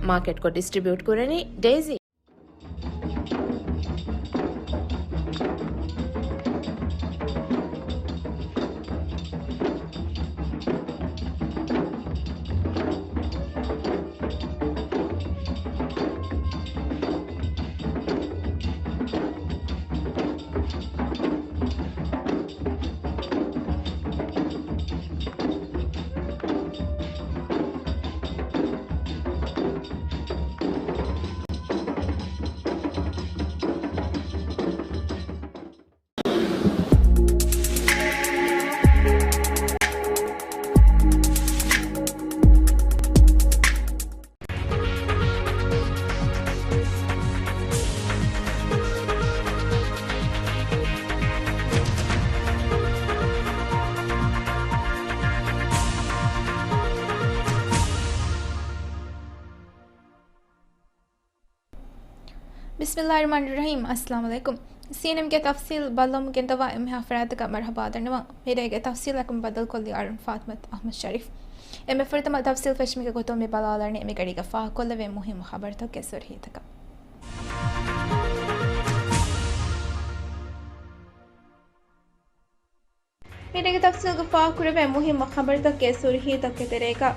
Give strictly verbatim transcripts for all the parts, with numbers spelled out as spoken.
މާކެޓްކޮށް ޑިސްޓްރިބިއުޓް ކުރަނީ ޑޭޒީ. ބިސްމިއްލާހިއްރަޙްމާނިއްރަޙީމް. އައްސަލާމު ޢަލައިކުމް. ސީއެންއެމްގެ ތަފްސީލް ބައްލަވަމުން ގެންދަވާ އެންމެހާ ފަރާތަކަށް މަރުޙަބާ ދަންނަވަން. މިރޭގެ ތަފްސީލަކުން ބައްދަލުކޮށްލީ އަޅުން ފާތިމަތު އަޙްމަދު ޝަރީފް. އެންމެ ފުރަތަމަ ތަފްސީލް ފެށުމުގެ ގޮތުން މި ބަލާލަނީ މި ގަޑީގަ ފާހަގަކޮށްލެވޭ މުހިއްމު ޚަބަރުތަކުގެ ސުރުޚީތަކަށް. މިރޭގެ ތަފްސީލްގަ ފާހަގަކުރެވޭ މުހިއްމު ޚަބަރުތަކުގެ ސުރުޚީތަކުގެ ތެރޭގަ،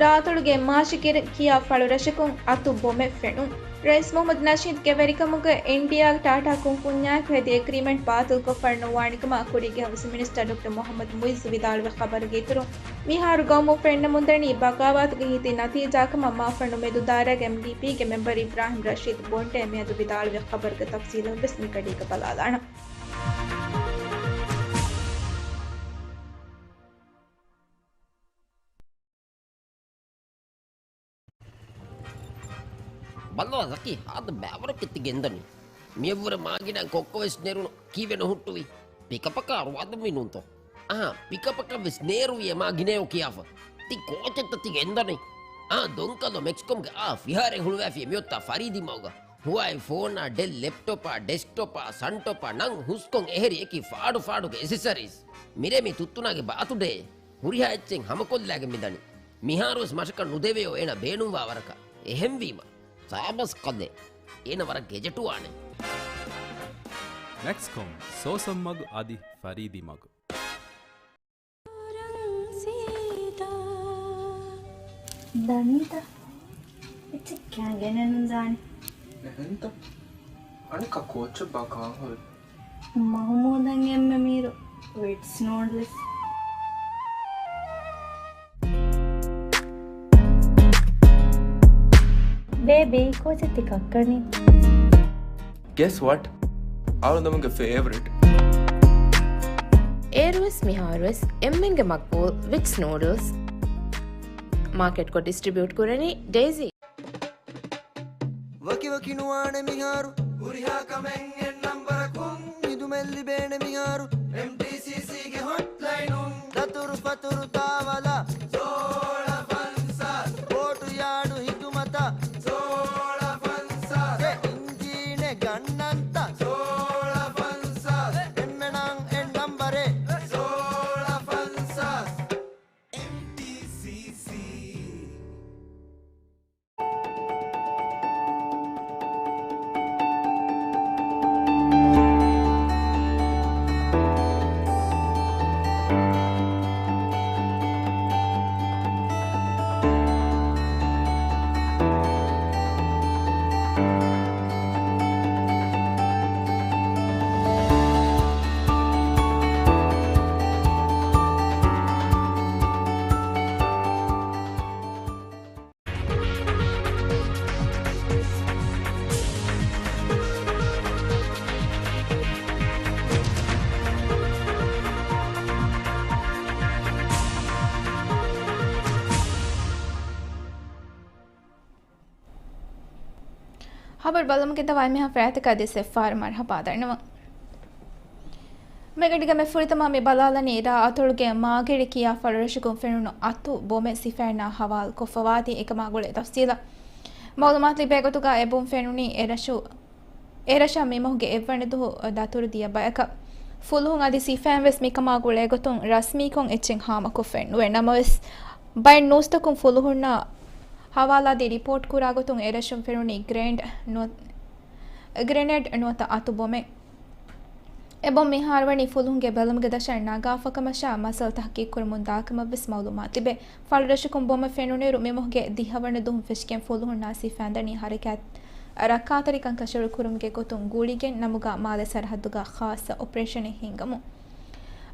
ރާއަތޮޅުގެ މާށި ކިރި ކިޔާ ފަޅުރަށަކުން އަތު ބޮމެއް ފެނުން. ރައީސް މުޙައްމަދު ނަޝީދުގެ ވެރިކަމުގަ އިންޑިއާ ޓާޓާ ކުންފުންޏާއެކު ހެދި އެގްރީމެންޓް ބާތިލްކޮށްފަ ނުވާނެ ކަމަށް ކުރީގެ ހުސް މިނިސްޓަރ ޑޮކްޓަރ މުޙައްމަދު މުޢިއްޒު ވިދާޅުވި ޚަބަރުގެ އިތުރުން، މިހާރު ގައުމުން ފެންނަމުންދަނީ ބަޣާވާތުގެ ހިތި ނަތީޖާކަމަށް މާފަންނު މެދުދާރާގެ އެމްޑީޕީގެ މެމްބަރު އިބްރާހިމް ރަޝީދު ބޮންޑޭ މިއަދު ވިދާޅުވި ޚަބަރުގެ ތަފްސީލުން ވެސް މި ގަޑީގަ ބަލާލާނަން. ބައްލަވާ ޒަކީ، ހާދަ ބައިވަރަކަށް ތި ގެންދަނީ. މިއަށްވުރެ މާގިނައިން ކޮއްކޮ ވެސް ނެރުނު، ކީއްވެ ނުހުއްޓުވީ؟ ޕިކަޕަކާ ރުވާދުންވީ ނޫންތޯ؟ އަހާ، ޕިކަޕަކަށް ވެސް ނޭރުވިއޭ މާގިނައޭ ކިޔާފަ. ތި ކޯޗެއްތަ ތި ގެންދަނީ؟ އާ، ދޮންކަލޯ މެކްސްކޮމްގެ އާ ފިހާރައެއް ހުޅުވާފިޔޭ މިއޮތާ ފަރީދީ މަގުގަ. ހުވާއި ފޯނާ، ޑެލް ލެޕްޓޮޕާ، ޑެސްކްޓޮޕާ، ސަންޓޮޕާ، ނަން ހުސްކޮން އެހެރި އެކި ފާޑު ފާޑުގެ އެސެސަރީސް. މިރޭ މި ތުއްތުނާގެ ބާތުޑޭ. ހުރިހާ އެއްޗެއް ހަމަކޮށްލާގެން މިދަނީ. މިހާރުވެސް މަށަކަށް ނުދެވެޔޯ އޭނަ ބޭނުންވާ ވަރަކަށް. އެހެންވީމަ، ސާބަސް ކަލޭ. އޭނަ ވަރަށް ގެޖެޓުވާނެ. މެކްސްކޮމް، ސޯސަން މަގު އަދި ފަރީދީ މަގު. ދަނީތަ؟ އެއްޗެއް ކާން ގެނެއްނު ދާނެ. އެހެންތަ؟ އަނެއްކާ ކޯޗެއްބާ ކާން ހުރި؟ މަހުމޫދަށް އެންމެ މީރު ވިޓްސް ނޫޑްލްސް. ބޭބީ، ކޯޗެއް ތި ކައްކަނީ؟ Guess what? އަޅުގަނޑުގެ ފޭވަރިޓް. އޭރުވެސް މިހާރުވެސް އެންމެންގެ މަގްބޫލް ވިޓްސް ނޫޑްލްސް. މާކެޓްކޮށް ޑިސްޓްރިބިއުޓް ކުރަނީ ޑޭޒީ. ވަކިވަކި ނުވާނެ މިހާރު. ހުރިހާ ކަމެއް އެއް ނަންބަރަކުން. ހިދުމަތް ލިބޭނެ މިހާރު. އެމްޑީސީސީގެ ހޮޓްލައިނުން. ދަތުރު ފަތުރު ތާވަލާ. ސޯޅަ ފަންސާސް. ބޯޓު ޔާޑު ހިދުމަތަށް. ސޯޅަ ފަންސާސް. އެ އިންޖީނެއް ގަންނަންތަ؟ ސޯޅަ ފަންސާސް. އެންމެނަށް އެއް ނަންބަރެއް. ސޯޅަ ފަންސާސް. އެމްޑީސީސީ. ޚަބަރު ބަލަމުގެ ދަވާ އެންމެހާ ފަރާތަކާ ދެ ސެފާރު މަރުޙަބާ ދަންނަވަން. މިގަޑީގަ މި ފުރަތަމަ މި ބަލާލަނީ ރާއަތޮޅުގެ މާގިރި ކިޔާ ފަޅުރަށަކުން ފެނުނު އަތު ބޮމެއް ސިފައިންނާ ހަވާލު ކޮށްފަވާތީ އެކަމާ ގުޅޭ ތަފްސީލަށް. މައުލޫމާތު ލިބޭ ގޮތުގަ އެ ބޮމް ފެނުނީ އެރަށު، އެރަށަށް މިމަހުގެ އެއްވަނަ ދުހު ދަތުރު ދިޔަ ބަޔަކަށް. ފުލުހުން އަދި ސިފައިން ވެސް މިކަމާ ގުޅޭ ގޮތުން ރަސްމީކޮށް އެއްޗެއް ހާމަކޮށްފައެއް ނުވޭ. ނަމަވެސް، ބައެއް ނޫސްތަކުން ފުލުހުންނާ ހަވާލާދީ ރިޕޯޓް ކުރާ ގޮތުން އެރަށުން ފެނުނީ ގްރޭންޑް ނު-، ގްރެނޭޑް ނުވަތަ އަތު ބޮމެއް. އެ ބޮމް މިހާރު ވަނީ ފުލުހުންގެ ބެލުމުގެ ދަށަށް ނަގާފަ ކަމަށާ މައްސަލަ ތަހުގީގު ކުރަމުން ދާކަމަށް ވެސް މައުލޫމާތު ލިބޭ. ފަޅުރަށަކުން ބޮމެއް ފެނުނުއިރު މި މަހުގެ ދިހަވަނަ ދުވަހުން ފެށިގެން ފުލުހުންނާ ސިފައިން ދަނީ ހަރަކާތް ރައްކާތެރިކަން ކަށަވަރު ކުރުމުގެ ގޮތުން ގުޅިގެން ނަމުގަ މާލެ ސަރަހައްދުގަ ޚާއްޞަ އޮޕަރޭޝަނެއް ހިންގަމުން.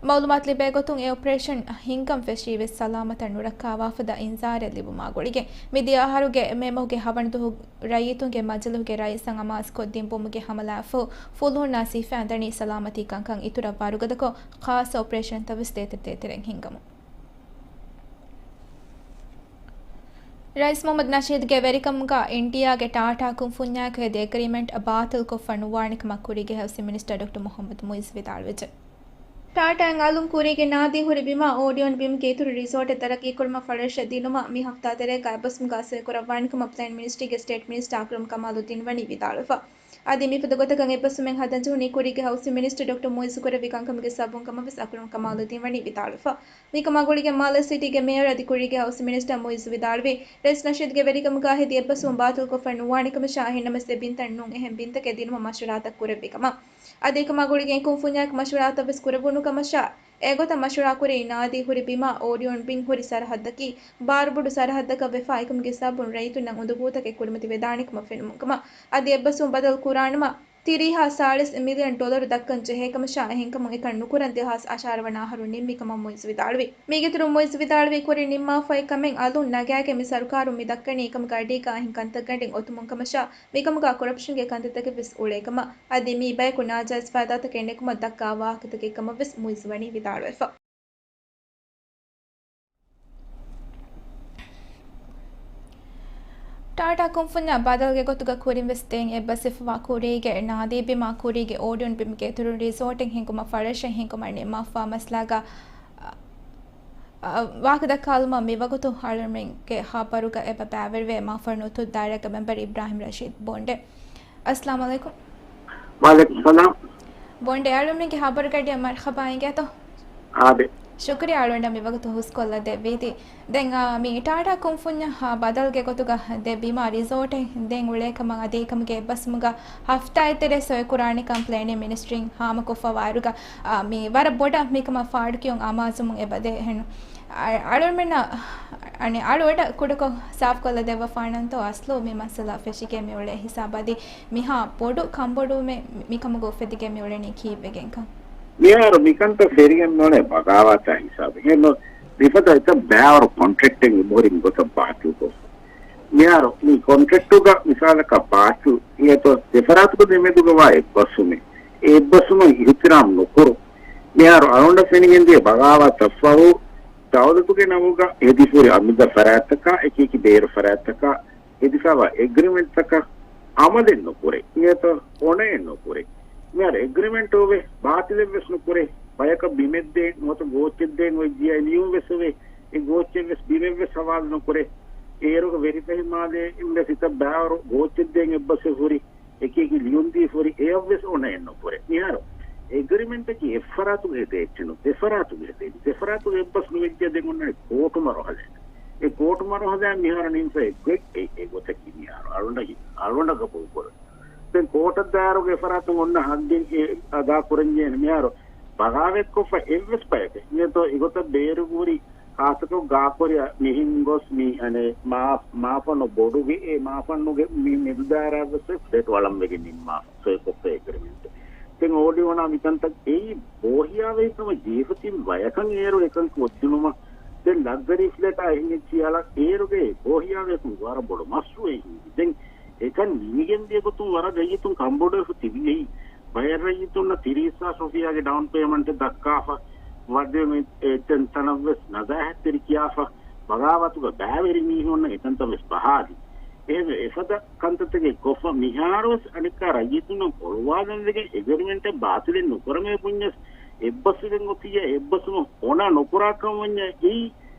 މައުލޫމާތު ލިބޭ ގޮތުން، އެ އޮޕަރޭޝަން ހިންގަން ފެށީ ވެސް ސަލާމަތަށް ނުރައްކާވާފަދަ އިންޒާރެއް ލިބުމާ ގުޅިގެން، މި ދިޔަ އަހަރުގެ މޭ މަހުގެ ހަވަނަ ދުވަހު ރައްޔިތުންގެ މަޖިލީހުގެ ރައީސަށް އަމާޒުކޮށްދިން ބޮމުގެ ހަމަލާއަށްފަހު، ފުލުހުންނާ ސިފައިން ދަނީ ސަލާމަތީ ކަންކަން އިތުރަށް ވަރުގަދަކޮށް، ޚާއްޞަ އޮޕަރޭޝަންތައް ވެސް ދޭތެރޭ ދޭތެރޭން ހިންގަމުން. ރައީސް މުހައްމަދު ނަޝީދުގެ ވެރިކަމުގަ އިންޑިއާގެ ޓާޓާ ކުންފުންޏާއެކު ހެދި އެގްރިމެންޓް ބާތިލްކޮށްފަ ނުވާނެ ކަމަށް ކުރީގެ ހައުސިން މިނިސްޓަރ ޑޮކްޓަރ މުހައްމަދު މުއިއްޒު ވިދާޅުވެއްޖެ. ޓާޓާއިން އަލުން ކުރީގެ ނާދީ ހުރި ބިމާ އޯޑިއޯން ބިމްގެ އިތުރު ރިސޯޓެއް ތަރައްގީކުރުމަށް ފަޅުރަށެއް ދިނުމަށް މި ހަފްތާ ތެރޭގަ އެއްބަސްވުމުގަ ސޮއިކުރައްވާނެކަމަށް ޕްލޭން މިނިސްޓްރީގެ ސްޓޭޓް މިނިސްޓާ އަކްރަމް ކަމާލުއްދީން ވަނީ ވިދާޅުވެފަ. އަދި މިފަދަ ގޮތަކަށް އެއްބަސްވުމެއް ހަދަންޖެހުނީ ކުރީގެ ހައުސިން މިނިސްޓަރ ޑޮކްޓަރ މުއިއްޒު ކުރެއްވި ކަންކަމުގެ ސަބަބުން ކަމަށް ވެސް އަކްރަމް ކަމާލުއްދީން ވަނީ ވިދާޅުވެފަ. މިކަމާ ގުޅިގެން މާލެ ސިޓީގެ މޭޔަރ އަދި ކުރީގެ ހައުސިން މިނިސްޓަރ މުއިއްޒު ވިދާޅުވީ، ރައީސް ނަޝީދުގެ ވެރިކަމުގަ ހެދި އެއްބަސްވުން ބާތިލްކޮށްފަ ނުވާނެ ކަމަށާ، އެހެންނަމަވެސް އެ ބިންތައް ނޫން އެހެން ބިންތަކެއް ދިނުމަށް މަޝްވަރާތައް ކުރެއްވި ކަމަށް. އަދި އެކަމާ ގުޅިގެން ކުންފުންޏާއެކު މަޝްވަރާތައް ވެސް ކުރެވުނު ކަމަށާ، އެގޮތަށް މަޝްވަރާ ކުރީ ނާދީ ހުރި ބިމާ އޯޑިއޯން ބިން ހުރި ސަރަހައްދަކީ، ބާރުބޮޑު ސަރަހައްދަކަށް ވެފަ، އެކަމުގެ ސަބަބުން ރައްޔިތުންނަށް އުނދަގޫތަކެއް ކުރިމަތި ވެދާނެ ކަމަށް ފެނުމުން ކަމަށް. އަދި އެއްބަސްވުން ބަދަލު ކުރާނަމަ، ތިރީހާ ސާޅީސް މިލިއަން ޑޮލަރު ދައްކަން ޖެހޭ ކަމަށާ، އެހެންކަމުން އެކަން ނުކުރަން ދެހާސް އަށާރަ ވަނަ އަހަރު ނިންމި ކަމަށް މުއިއްޒު ވިދާޅުވި. މީގެއިތުރުން މުއިއްޒު ވިދާޅުވީ، ކުރިން ނިންމާފައި ކަމެއް އަލުން ނަގާގެން މި ސަރުކާރުން މި ދައްކަނީ އެކަމުގެ އަޑީގަ އެހެން ކަންތައްގަނޑެއް އޮތުމުން ކަމަށާ، މިކަމުގަ ކޮރަޕްޝަންގެ ކަންތައްތަކެއް ވެސް އުޅޭ ކަމަށް. އަދި މީ ބަޔަކު ނާޖާއިޒް ފައިދާތަކެއް ނެގުމަށް ދައްކާ ވާހަކަތަކެއް ކަމަށް ވެސް މުއިއްޒު ވަނީ ވިދާޅުވެފަ. ޓާޓާ ކުންފުންޏާ ބަދަލުގެ ގޮތުގަ ކުރިން ވެސް ދެން އެއްބަސްވިފަވާ ކުރީގެ ނާދީ ބިމާ ކުރީގެ އޯޑިއޯން ބިމުގެ އިތުރުން ރިސޯޓެއް ހިންގުމަށް ފަޅުރަށެއް ހިންގުމަށް ނިންމާފަވާ މައްސަލާގަ، އަ، ވާހަކަ ދައްކާލުމަށް މިވަގުތު އަޅުގަނޑުމެންގެ ހަބަރުގަ އެބަ ބައިވެރިވޭ މާފަރު ނުތު ދާއިރާގެ މެމްބަރ އިބްރާހިމް ރަޝީދު. ބޮންޑެ. އައްސަލާމު ޢަލައިކުމް. ވަޢަލައިކުމް ސަލާމް. ބޮންޑެ އަޅުމެންގެ ހަބަރުގަޑިއަށް މަރްޙަބާ އިނގޭތޯ. އާދެ. ޝުކުރިއްޔާ އަޅުގަނޑަށް މިވަގުތު ހުސްކޮށްލަ ދެއްވީތީ. ދެން، އާ، މި ޓާޓާ ކުންފުންޏަށް، އާ، ބަދަލުގެ ގޮތުގަ ދެ ބިމާ ރިސޯޓެއް ދެން އުޅޭ ކަމަށް އަދި އެކަމުގެ އެއްބަސްވުމުގަ ހަފްތާއެއް ތެރޭ ސޮއިކުރާނެ ކަމަށް ޕްލޭނިން މިނިސްޓްރީން ހާމަކޮށްފަ ވާއިރުގަ، އާ، މި ވަރަށް ބޮޑަށް މިކަމަށް ފާޑުކިޔުން އަމާޒުމުން އެބަ ދޭ އެހެން. އަ-، އަޅުމެންނަށް، އަނެއް އަޅު އެޑަށް ކުޑަކޮށް ސާފުކޮށްލަ ދެއްވަފާނަންތޯ އަސްލު މި މައްސަލަ ފެށިގެން މި އުޅޭ ހިސާބަށް އަދި މިހާ ބޮޑު ކަންބޮޑުވުމެއް މިކަމުގަ އުފެދިގެން މި އުޅެނީ ކީއްވެގެންކަން؟ މިހާރު މިކަންތައް ފެށިގެން މި އުޅެނީ ބަޣާވާތާ ހިސާބެއް. އެހެންނު މިފަދަ އެތައް ބައިވަރު ކޮންޓްރެކްޓެއް އެބަހުރި މިގޮތަށް ބާތިލްކޮށްފަ. މިހާރު މި ކޮންޓްރެކްޓުގަ މިސާލަކަށް ބާތިލް އިނގޭތޯ ދެފަރާތުގެ ދެމެދުގަވާ އެއްބަސްވުމެއް. އެ އެއްބަސްވުމަށް އިޙްތިރާމް ނުކުރު. މިހާރު އަޅުގަނޑަށް ފެނިގެންދިޔަ ބަޣާވާތަށްފަހު ދައުލަތުގެ ނަމުގަ ހެދިފަހުރި އަމިއްލަ ފަރާތްތަކާ އެކިއެކި ބޭރު ފަރާތްތަކާ ހެދިފައިވާ އެގްރިމެންޓްތަކަށް އަމަލެއް ނުކުރޭ. އިނގޭތޯ އޮނައެއް ނުކުރޭ. މިހާރު އެގްރިމެންޓް އޮވޭ، ބާތިލެއްވެސް ނުކުރޭ. ބަޔަކަށް ބިމެއް ދޭ، ނުވަތަ ގޯއްޗެއް ދޭން އޮތް ޖިޔައި ލިޔުންވެސް އޮވޭ. އެ ގޯއްޗެއްވެސް ބިމެއްވެސް ހަވާލު ނުކުރޭ. އޭރުގަ ވެރިފަހި މާލޭ އިން ވެސް އެތައް ބައިވަރު ގޯއްޗެއް ދޭން އެއްބަސްވެ ހުރި. އެކި އެކި ލިޔުންދީ ހުރި އެއަށްވެސް އޮނައެއް ނުކުރޭ. މިހާރު އެގްރިމެންޓަކީ އެއްފަރާތުގަ ހެދޭ އެއްޗެއް ނޫން. ދެފަރާތުގަ ހެދޭ. ދެފަރާތުގަ އެއްބަސް ނުވެއްޖެ ދެން އޮންނަ ކޯޓު މަރުހަލައެއް. އެ ކޯޓު މަރުހަލައިން މިހާރު ނިންސަ އެއްގޮތް އެ، އެ ގޮތަކީ މިހާރު އަޅުގަނޑަކީ، އަޅުގަނޑަށް ގަބޫލުކުރުން. ދެން ކޯޓަށް ދާއިރުގެ އެފަރާތުން އޮންނަ ހައްގެއް އެ އަދާ ކުރަންޖެހޭނެ. މިހާރު ބަޣާވާތްކޮށްފަ އެއްވެސް ބަޔަކެއް އިނގޭތޯ އެގޮތަށް ބޭރުގަ ހުރި ޚާއްޞަކޮށް ގާކުރިއަށް މިހެން ގޮސް މި އަނެއް މާ، މާފަންނު ބޮޑުވި އެ މާފަންނުގެ މި މެދު ދާއިރާއަށްވެސް ފްލެޓް ވަޅަން ވެގެން ނިންމާފަ ސޮއިކޮށްފަ އެގްރިމެންޓް. ދެން އޯޑިއޯނާ މިކަންތައް އެއީ ބޯހިޔާވަހިކަމަށް ޖެހިފަ ތިން ބަޔަކަށް އޭރު އެކަން ކޮށްދިނުމަށް. ދެން ލަގްޒަރީ ފްލެޓާ އެހެން އެއްޗިއްޔާ އޭރުގެ ބޯހިޔާވަހިކަމުގެ ވަރަށް ބޮޑު މަޝްރޫއެއް ހިނގި. ދެން އެކަން ނިމިގެން ދިޔަ ގޮތުން ވަރަށް ރައްޔިތުން ކަންބޮޑުވެފަ ތިބި އެއީ. ބައެއް ރައްޔިތުންނަށް ތިރީސް ހާސް ރުފިޔާގެ ޑައުން ޕޭމަންޓެއް ދައްކާފަ، ވަދެ މި އެ ތަންތަނަށްވެސް ނަޒާހަތްތެރި ކިޔާފަ، ބަޣާވާތުގަ ބައިވެރި މީހުންނަށް އެތަންތަންވެސް ބަހާލި. އެހެންވެ، އެފަދަ ކަންތައްތަކެއް ކޮށްފަ މިހާރުވެސް އަނެއްކާ ރައްޔިތުންނަށް އޮޅުވާލަން ވެގެން އެގްރިމެންޓެއް ބާތިލެއް ނުކުރަމޭ ބުންޏަސް، އެއްބަސްވެގެން އޮތިއްޔާ އެއްބަސްވުމަށް އޮނަ ނުކުރާ ކަމަށް ވަންޏާ އެއީ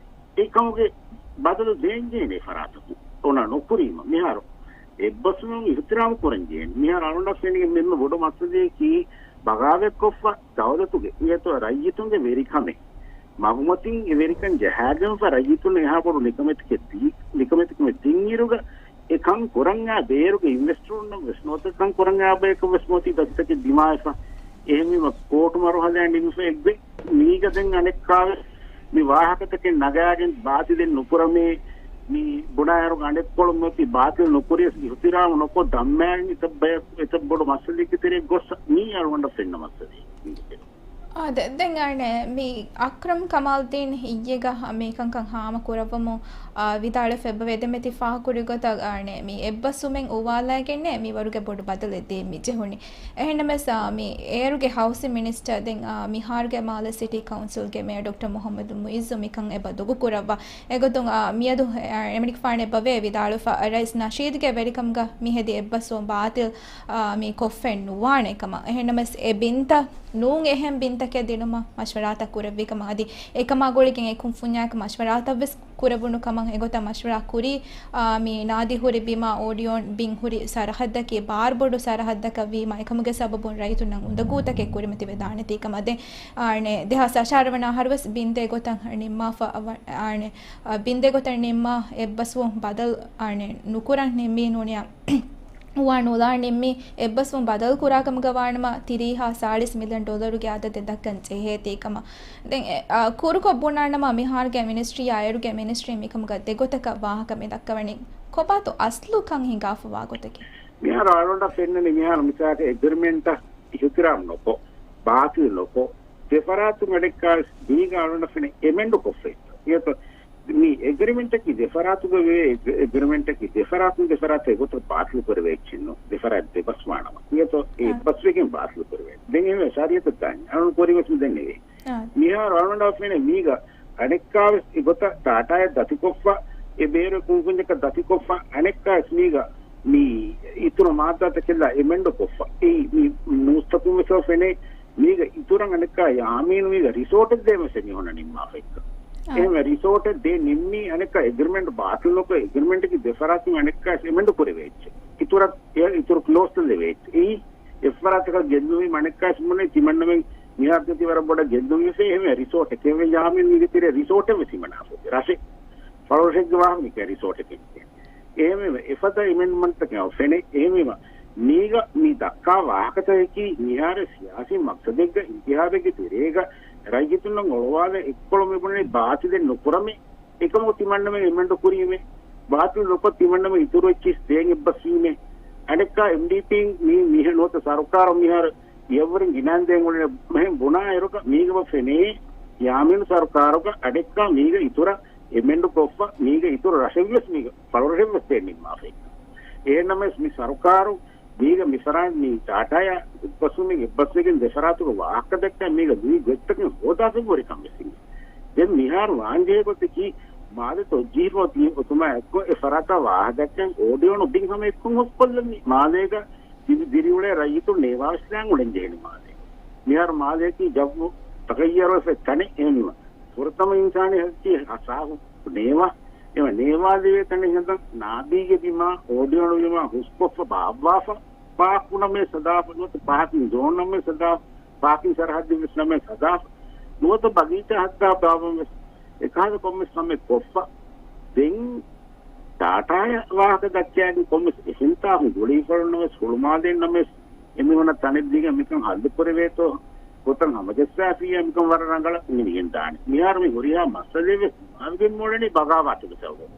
އެ ކަމުގެ ބަދަލު ދޭންޖެހޭނެ ފަރާތަކުން އޮނަ ނުކުރީމަ. މިހާރު އެއްބަސްވުމުން އިޙްތިރާމް ކުރަންޖެހޭނެ. މިހާރު އަޅުގަނޑަށް ފެނިގެން މެންމެ ބޮޑު މައްސަލައަކީ ބަޣާވާތްކޮށްފަ ދައުލަތުގެ އިނގޭތޯ ރައްޔިތުންގެ ވެރިކަމެއް. މަގުމަތިން އެ ވެރިކަން ޖަހާގެންފަ ރައްޔިތުން އެހާ ބޮޑު ނިކަމެތިކެއް ދީ، ނިކަމެތިކަމެއް ދިންއިރުގަ އެ ކަން ކުރަންޏާ ބޭރުގެ އިންވެސްޓަރުންނަށް ވެސް ނުވަތަ ކަން ކުރަންޏާ ބަޔަކަށް ވެސް ނުވަތީ ދަތިތަކެއް ދިމާވެފަ. އެހެންވީމަ ކޯޓު މަރުހަލާ ނިމިފަ އެއްގޮތް މީގަ ދެން އަނެއްކާވެސް މި ވާހަކަތަކެއް ނަގާގެން ބާތިލެއް ނުކުރަމޭ މި ބުނާއިރު އަނެއްކޮޅު މިއޮތީ ބާތިލް ނުކުރިޔަސް އިހުތިރާމު ނުކޮށް ދަންމާގެން އެތައް ބަޔަކު އެތައް ބޮޑު މައްސަލައެއްގެ ތެރެއަށް ގޮއްސަ މީ އަޅުގަނޑަށް ފެންނަ މައްސަލައެއް. އާ، ދެ-، ދެން އަނެ މި އަކްރަމް ކަމާލްދީން އިއްޔެގަ މި ކަންކަން ހާމަ ކުރައްވަމުން، އާ، ވިދާޅުވެފަ އެބަ ވޭ ދެ މެތި ފާހަކުރި ގޮތަށް އަނެ މި އެއްބަސްވުމެއް އުވާލައިގެންނޭ މި ވަރުގެ ބޮޑު ބަދަލެއް ދޭ މި ޖެހުނީ. އެހެންނަމަސް، އާ، މި އޭރުގެ ހައުސިން މިނިސްޓަރ ދެން، އާ، މިހާރުގެ މާލެ ސިޓީ ކައުންސިލްގެ މޭޔަރ ޑޮކްޓަރ މުހައްމަދު މުއިއްޒު މިކަން އެބަ ދޮގުކުރައްވާ. އެގޮތުން، އާ، މިއަދު، އާ، އެމަނިކުފާނު އެބަ ވޭ ވިދާޅުވެފަ، ރައީސް ނަޝީދުގެ ވެރިކަމުގަ މި ހެދި އެއްބަސްވުން ބާތިލް، އާ، މި ކޮށްފައެއް ނުވާނެ ކަމަށް. އެހެންނަމަސް އެ ބިންތައް ނޫން އެހެން ބިންތަކެއް ދިނުމަށް މަޝްވަރާތައް ކުރެއްވި ކަމަށް އަދި އެކަމާ ގުޅިގެން އެ ކުންފުންޏާއެކު މަޝްވަރާތައް ވެސް ކުރެވުނު ކަމަށް އެގޮތަށް މަޝްވަރާ ކުރީ، އާ، މި ނާދި ހުރި ބިމާ އޯޑިއޯން ބިން ހުރި ސަރަހައްދަކީ ބާރުބޮޑު ސަރަހައްދަކަށް ވީމަ އެކަމުގެ ސަބަބުން ރައްޔިތުންނަށް އުނދަގޫތަކެއް ކުރިމަތިވެދާނެތީ ކަމަށް. ދެން އާނެ ދެހާސް އަށާރަ ވަނަ އަހަރު ވެސް ބިންދޭ ގޮތަށް ނިންމާފަ އަވަ-، އާނެ، އާ، ބިންދޭ ގޮތަށް ނިންމާ އެއްބަސްވުން ބަދަލު އާނެ ނުކުރަން ނިންމީ ނޫނިއްޔާ އުވާ ނުލާ ނިންމީ އެއްބަސްވުން ބަދަލު ކުރާ ކަމުގަ ވާނަމަ ތިރީހާ ސާޅީސް މިލިއަން ޑޮލަރުގެ އަދަދެއް ދައްކަން ޖެހޭތީ ކަމަށް. ދެން އެ، އާ، ކުރުކޮށް ބުނާނަމަ މިހާރުގެ މިނިސްޓްރީއާ އޭރުގެ މިނިސްޓްރީ މިކަމުގަ ދެގޮތަކަށް ވާހަކަ މި ދައްކަވަނީ ކޮބާތޯ އަސްލު ކަން ހިނގާފަ ވާ ގޮތަކީ؟ މިހާރު އަޅުގަނޑަށް ފެންނަނީ މިހާރު މިސާލަކަށް އެގްރިމެންޓަށް އިހުތިރާމް ނުކޮށް، ބާތިލް ނުކޮށް، ދެފަރާތުން އަނެއްކާވެސް މީގަ އަޅުގަނޑަށް ފެނޭ އެމެންޑު ކޮށްފައިތޯ. މި އެގްރިމެންޓަކީ ދެފަރާތުގަ ވޭ، އެގް-، އެގްރިމެންޓަކީ ދެފަރާތުން ދެފަރާތަށް އެގޮތަށް ބާތިލް ކުރެވޭ އެއްޗެއް ނޫން. ދެފަރާތް ދެބަސްވާނަމަ. އިއްޔަތޯ އެ އާ. އެއްބަސްވެގެން ބާތިލް ކުރެވޭ. ދެން އެހެންވެ ޝަރީއަތަށް ދާނީ. އަޅުން ކުރިން ވެސް މި ދެންނެވޭ. އާ. މިހާރު އަޅުގަނޑަށް ފެނޭ މީގަ އަނެއްކާވެސް އެގޮތަށް ޑާޓާއެއް ދަތިކޮށްފަ، އެ ބޭރު ކުންފުންޏަކަށް ދަތިކޮށްފަ، އަނެއްކާވެސް މީގަ މި އިތުރު މާއްދާތަކެއްލާ އެމެންޑު ކޮށްފަ. އެއީ މި ނޫސްތަކުން ވެސް ފެނޭ މީގަ އިތުރަށް އަނެއްކާ ޔާމީނު މީގަ ރިސޯޓެއް ދޭން ވެސް އެމީހުންނަށް ނިންމާފައިތޯ. އާ. އެހެންވެ ރިސޯޓެއް ދޭން ނިންމީ އަނެއްކާ އެގްރިމެންޓް ބާތިލް ނުކޮށް އެގްރިމެންޓްގެ ދެފަރާތުން އަނެއްކާވެސް އެމެންޑު ކުރެވޭ އެއްޗެއް. އިތުރަށް އެ އިތުރު ކްލޯސްތައް ދެވޭ އެއްޗެއް. އެއީ އެއްފަރާތަކަށް ގެއްލުނީމަ އަނެއްކާވެސް ބުނޭ ތިމަންނަމެން މިހާރު ތި ވަރަށް ބޮޑަށް ގެއްލުން ވެފަ އެހެންވެ ރިސޯޓެއް އެހެންވެ ޔާމީން މީގެ ތެރޭ ރިސޯޓެއް ވެސް ހިމަނާފަ ރަށެއް. ފަޅުރަށެއްގެ ވާހަކަ މިކަން ރިސޯޓެއް ކެއްޗެއް. އެހެންވެ އެފަދަ އެމެންޑްމަންޓްތަކެއް ފެނޭ. އެހެންވީމަ މީގަ މި ދައްކާ ވާހަކަތަކަކީ މިހާރު ސިޔާސީ މަޤްޞަދެއްގަ އިންތިހާބެއްގެ ތެރޭގަ ރައްޔިތުންނަށް އޮޅުވާލަން އެއްކޮޅު މި ބުނަނީ ބާތިލެއް ނުކުރަމޭ. އެކަމަކު ތިމަންނަމެން އެމެންޑު ކުރީމޭ. ބާތިލް ނުކޮށް ތިމަންނަމެން އިތުރު އެއްޗިސް ދޭން އެއްބަސްވީމޭ. އަނެއްކާ އެމްޑީޕީން މި މިހެން ނުވަތަ ސަރުކާރު މިހާރު އެއަށްވުރެން ގިނައިން ދޭން އުޅެނީ މެހެން ބުނާ އިރުގަ މީގަ ފެނޭ ޔާމީނު ސަރުކާރުގަ އަނެއްކާ މީގަ އިތުރަށް އެމެންޑު ކޮށްފަ މީގަ އިތުރު ރަށެއްވެސް މީގަ ފަޅުރަށެއްވެސް ދޭން ނިންމާފައި. އެހެންނަމަވެސް މި ސަރުކާރު މީގަ މިފަރާތް މި ޑާޓާއާ އެއްބަސްވުމެއް އެއްބަސްވެގެން ދެފަރާތުގެ ވާހަކަ ދައްކާ މީގަ މި ގޮތްތަކެއް ހޯދާފައި ހުރިކަން ވެސް އިނގޭ. ދެން މިހާރު ވާންޖެހޭ ގޮތަކީ މާލެ ތައުޖީހު އޮތީ އޮތުމާ އެއްކޮށް އެ ފަރާތާ ވާހަކަ ދައްކަން އޯޑިއޯނު ބިން ހަމަ އެއްކޮށް ހުސްކޮށްލަނީ. މާލޭގަ ދިރިއުޅޭ ރައްޔިތުން ނޭވާވެސް ލާން އުޅެން ޖެހެނީ މާލޭ. މިހާރު މާލޭގަ ޖައްވު ތަޣައްޔަރުވެފަ އެތަނެއް އެހެންވީމަ ފުރަތަމަ އިންސާނީ ހައްގެއް ސާފު ނޭވާ. އެމަ ނޭވާލެވޭ ތަނެއް ހަދަން ނާދީގެ ބިމާ އޯޑިއޯނު ބިމާ ހުސްކޮށްފަ ބާއްވާފަ ފާކު ނަމޭ ސަދާފަ ނުވަތަ ފާކިން ޒޯން ނަމޭ ސަދާފަ ފާކިން ސަރަހައްދެއް ވެސް ނަމޭ ސަދާފަ ނުވަތަ ބަގީޗާ ހައްދާފަ ބާއްވަން ވެސް އެކަހަލަ ކޮންމެސް ކަމެއް ކޮށްފަ. ދެން ޑާޓާއަށް ވާހަކަ ދައްކައިގެން ކޮންމެސް އެހެންތާކު ގުޅީފަޅުންނަށް ވެސް ހުޅުމާލޭން ނަމަވެސް އެމީހުންނަށް ތަނެއް ދީގެން މިކަން ހައްލު ކުރެވޭތޯ ގޮތަށް ހަމަޖައްސާފިއްޔާ މިކަން ވަރަށް ރަނގަޅަށް މި ނިގެން ދާނެ. މިހާރު މި ހުރިހާ މައްސަލައެއް ވެސް ދިމާވެގެން މިއުޅެނީ ބަޣާވާތުގެ ސަބަބުން.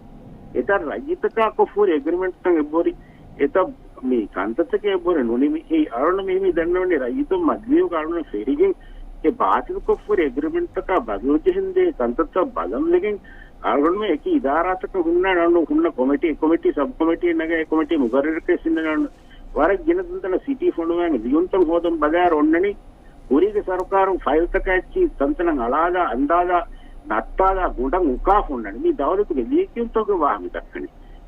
އެތައް ރައްޔިތަކާ ކޮށްފަ ހުރި އެގްރިމެންޓްތައް އެބަހުރި، އެތައް މި ކަންތައްތަކެއް އެބަހުރި ނުނިމި. އެއީ އަޅުން މި މި ދަންނަވަނީ ރައްޔިތުން މަޖިލީހުގަ އަޅުން ފެރިގެން އެ ބާތިލްކޮށްފަ ހުރި އެގްރިމެންޓްތަކާ ބަދަލު ޖެހެންދޭ ކަންތައްތައް ބަލަން ވެގެން އަޅުގަނޑުމެން އެކި އިދާރާތަކަށް ހުންނަ އަޅުގަނޑު ހުންނަ ކޮމިޓީ، އެ ކޮމިޓީ ސަބް ކޮމިޓީ ނަގާ އެ ކޮމިޓީ މުގައްރަރަކަށް ސިންނަ ވަރަށް ގިނަ ތަންތަނަށް ސިޓީ ފޮނުވާން ލިޔުންތައް ހޯދަން ބަލާއިރު އޮންނަނީ ކުރީގެ ސަރުކާރުން ފައިލްތަކާ އެއްޗިހި ތަންތަނަށް އަޅާލާ އަންދާލާ ނައްތާލާ ގުނޑަށް އުކާފަ އޮންނަނީ. މި ދައުލަތުގެ ލިޔެކިޔުންތަކުގެ ވާހަކަ މި ދައްކަނީ.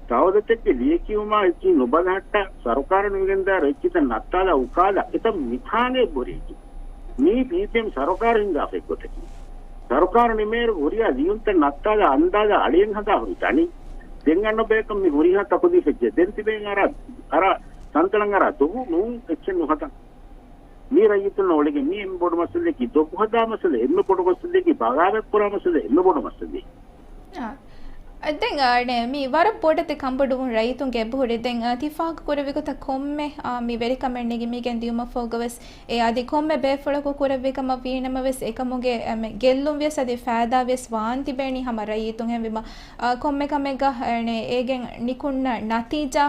ދައުލަތެއްގެ ލިޔެކިޔުމާ އެއްޗިހި ނުބަލަހައްޓާ ސަރުކާރަށް ނުވިގެންދާއިރު އެއްޗިތައް ނައްތާލާ އުކާލާ އެތައް މިތާނގައި ބުރިއްޖު. މީ ބީޕީއެމް ސަރުކާރު ހިންގާފައި ގޮތަކީ. ސަރުކާރު ނިމޭއިރު ހުރިހާ ލިޔުންތައް ނައްތާލާ އަންދާލާ އަޅިއެއް ހަދާ ހުރި ތަނެއް. ދެން އަންނަ ބަޔަކަށް މި ހުރިހާ ތަކުލީފެއް ޖެ. ދެން ތިބެން އަރާ، އަރާ ތަންތަނަށް އަރާ ދޮގު ނޫން އެއްޗެއް ނުހަދަން. މީ ރައްޔިތުންނަށް އުޅެގެން މީ އެންމެ ބޮޑު މައްސަލައަކީ، ދޮގު ހަދާ މައްސަލަ އެންމެ ބޮޑު މައްސަލައަކީ، ބަޣާވާތް ކުރާ މައްސަލަ އެންމެ ބޮޑު މައްސަލައަކީ. އާ. ދެން އަނެ މި ވަރަށް ބޮޑެތި ކަނބޮޑުވުން ރައްޔިތުންގެ އެބަހުރި. ދެން ތި ފާހަގަ ކުރެއްވި ގޮތަށް ކޮންމެ އާ، މި ވެރިކަމެއް ނެގި މީގެން ދިޔުމަށް ފަހުގަވެސް އެ އަދި ކޮންމެ ބޭފުޅަކު ކުރެއްވި ކަމަށް ވީނަމަވެސް އެކަމުގެ އެ، މެ، ގެއްލުން ވިޔަސް އަދި ފައިދާ ވިޔަސް ވާން ތިބޭނީ ހަމަ ރައްޔިތުން. އެހެންވީމަ އާ، ކޮންމެ ކަމެއްގަ އަނެ އޭގެން ނިކުންނަ ނަތީޖާ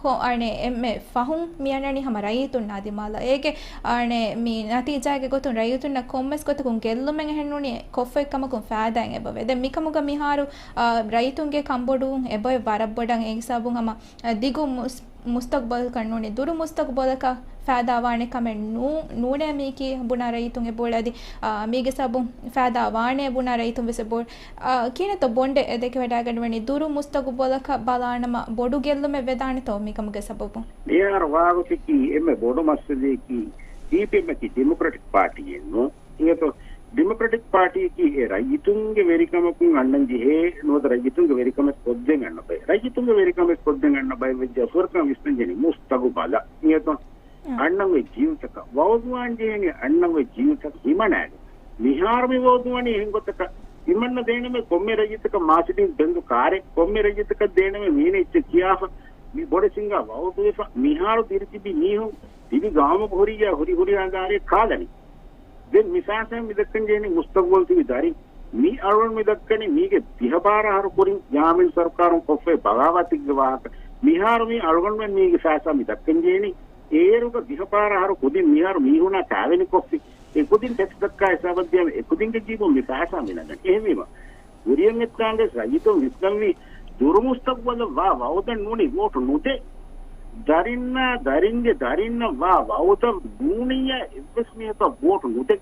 ކޮ-، އަނެ އެންމެ ފަހުން މި އަންނަނީ ހަމަ ރައްޔިތުންނާ ދިމާލަށް. އޭގެ އަނެ މި ނަތީޖާގެ ގޮތުން ރައްޔިތުންނަށް ކޮންމެސް ގޮތަކުން ގެއްލުމެއް އެހެން ނޫނީ ކޮށްފައި ކަމަކުން ފައިދާއެއް އެބަވޭ. ދެން މިކަމުގަ މިހާރު އާ، ރައްޔިތުންގެ ކަނބޮޑުވުން އެބައޮތް ވަރަށް ބޮޑަށް. އޭގެ ސަބަބުން ހަމަ އަ، ދިގު މުސް-، މުސްތަގުބަލަކަށް ނޫނީ، ދުރު މުސްތަގުބަލަކަށް ފައިދާވާނެ ކަމެއް ނޫ-، ނޫނޭ މީކީ ބުނާ ރައްޔިތުން އެބައުޅޭ. އަދި، އާ، މީގެ ސަބަބުން ފައިދާ ވާނޭ ބުނާ ރައްޔިތުން ވެސް އެބައުޅޭ. އާ، ކިހިނެއްތޯ ބޮނޑެއް އެ ދެކެވަޑައިގަންނަވަނީ ދުރު މުސްތަގުބަލަކަށް ބަލާނަމަ ބޮޑު ގެއްލުމެއް ވެދާނެތޯ މިކަމުގެ ސަބަބުން؟ މިހާރު ވާގޮތަކީ އެންމެ ބޮޑު މައްސަލައަކީ ޑީޕީއެމްއަކީ ޑިމޮކްރެޓިކް ޕާޓީއެއް ނޫން. އިނގޭތޯ، ޑިމޮކްރެޓިކް ޕާޓީއަކީ އެ ރައްޔިތުންގެ ވެރިކަމަކުން އަންނަން ޖެހޭ ނުވަތަ ރައްޔިތުންގެ ވެރިކަމެއް ކޮށްދޭން އަންނަ ބައެއް. ރައްޔިތުންގެ ވެރިކަމެއް ކޮށްދޭން އަންނަ ބައެއް ވެއްޖެ އަސްވަރުކަން ވިސްނަން ޖެހެނީ މުސްތަގުބަލަށް. އިނގޭތޯ؟ އަންނަން އޮތް ޖީވްތަކަށް ވައުދުވާން ޖެހެނީ އަންނަން އޮތް ޖީވްތަކަށް ހިމަނާގެން. މިހާރު މި ވައުދުވަނީ އެހެން ގޮތަކަށް ހިމަންނަ ދޭނަމޭ ކޮންމެ ރައްޔިތަކަށް މާސިޑީސް ބެންޒު ކާރެއް، ކޮންމެ ރައްޔިތަކަށް ދޭނަމޭ މީނަ އެއްޗެއް ކިޔާފަ މި ބޮޑެތި ސިނގާ ވައުދުވެފަ މިހާރު ދިރިތިބި މީހުން ދިވި ގައުމުގަ ހުރިއްޔާ ހުރި ހުރިހާ ދާރިއަށް ކާލަނީ. ދެން މި ފައިސާ މި ދައްކަން ޖެހެނީ މުސްތަގުބަލު ތިބި ދަރިން. މި އަޅުގަނޑު މި ދައްކަނީ މީގެ ދިހަ ބާރަ އަހަރު ކުރިން ޔާމީން ސަރުކާރުން ކޮށްފައި ބަޣާވާތެއްގެ ވާހަކަ. މިހާރު މި އަޅުގަނޑުމެން މީގެ ފައިސާ މި ދައްކަން ޖެހެނީ އޭރުގަ ދިހަ ބާރަ އަހަރު ކުދިން މިހާރު މީހުނާ ކާވެނި ކޮށްފި. އެ ކުދިން ޓެކްސް ދައްކާ ހިސާބަށް ދިޔަމަ އެ ކުދިންގެ ޖީބުން މި ފައިސާ މި ނަގަން. އެހެންވީމަ ކުރިއަށް އެއްތާނގެ ރައްޔިތުން ވިސްނަންވީ ދުރު މުސްތަގުބަލަށް ވާ ވައުދަށް ނޫނީ ވޯޓު ނުދޭ. ދަރިންނާ، ދަރިންގެ ދަރިންނަށް ވާ ވައުދަށް ނޫނިއްޔާ އެއްވެސް މީހަކަށް ވޯޓު ނުދޭ.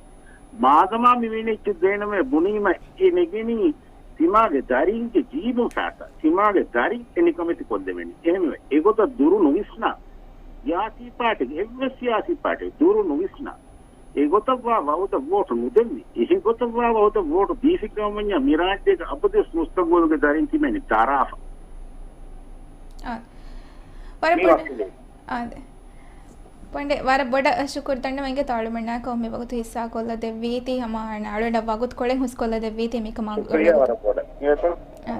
މާދަމާ މި ވިނިއްޗި ދޭނަމޭ ބުނީމަ އެ ނެގެނީ ތިމާގެ ދަރިންގެ ޖީބުން ފައިސާ، ތިމާގެ ދަރިން އެ ނިކަމެތި ކޮށްދެވެނީ. އެހެންވެ އެގޮތަށް ދުރު ނުވިސްނާ ސިޔާސީ ޕާޓީގެ، އެއްވެސް ސިޔާސީ ޕާޓީ ދުރު ނުވިސްނާ އެގޮތަށްވާ ވައުދަށް ވޯޓު ނުދެއްވި. އެހެން ގޮތަށްވާ ވައުދަށް ވޯޓު ދީފިކަމަންޏާ މިރާއްޖޭގެ އަބަދުވެސް މުސްތަގުބަލުގެ ދަރިން ތިމެނި ދަރާފަ. އާ. ވަރަށް މި ބޮޑަށް، ވަކިލެއް. އާދެ. ޕޮނޑެ ވަރަށް ބޮޑަށް ޝުކުރު ދަންނަވަން އިނގޭތޯ އަޅުމެންނާކޮ މި ވަގުތު ހިއްސާ ކޮށްލަ ދެއްވީތީ ހަމަ އަޅުގަނޑަށް ވަގުތު ކޮޅެއް ހުސްކޮށްލަ ދެއްވީތީ މިކަމާ ޝުކުރިއްޔާ ވަރަށް ބޮޑަށް. އާ. އާ.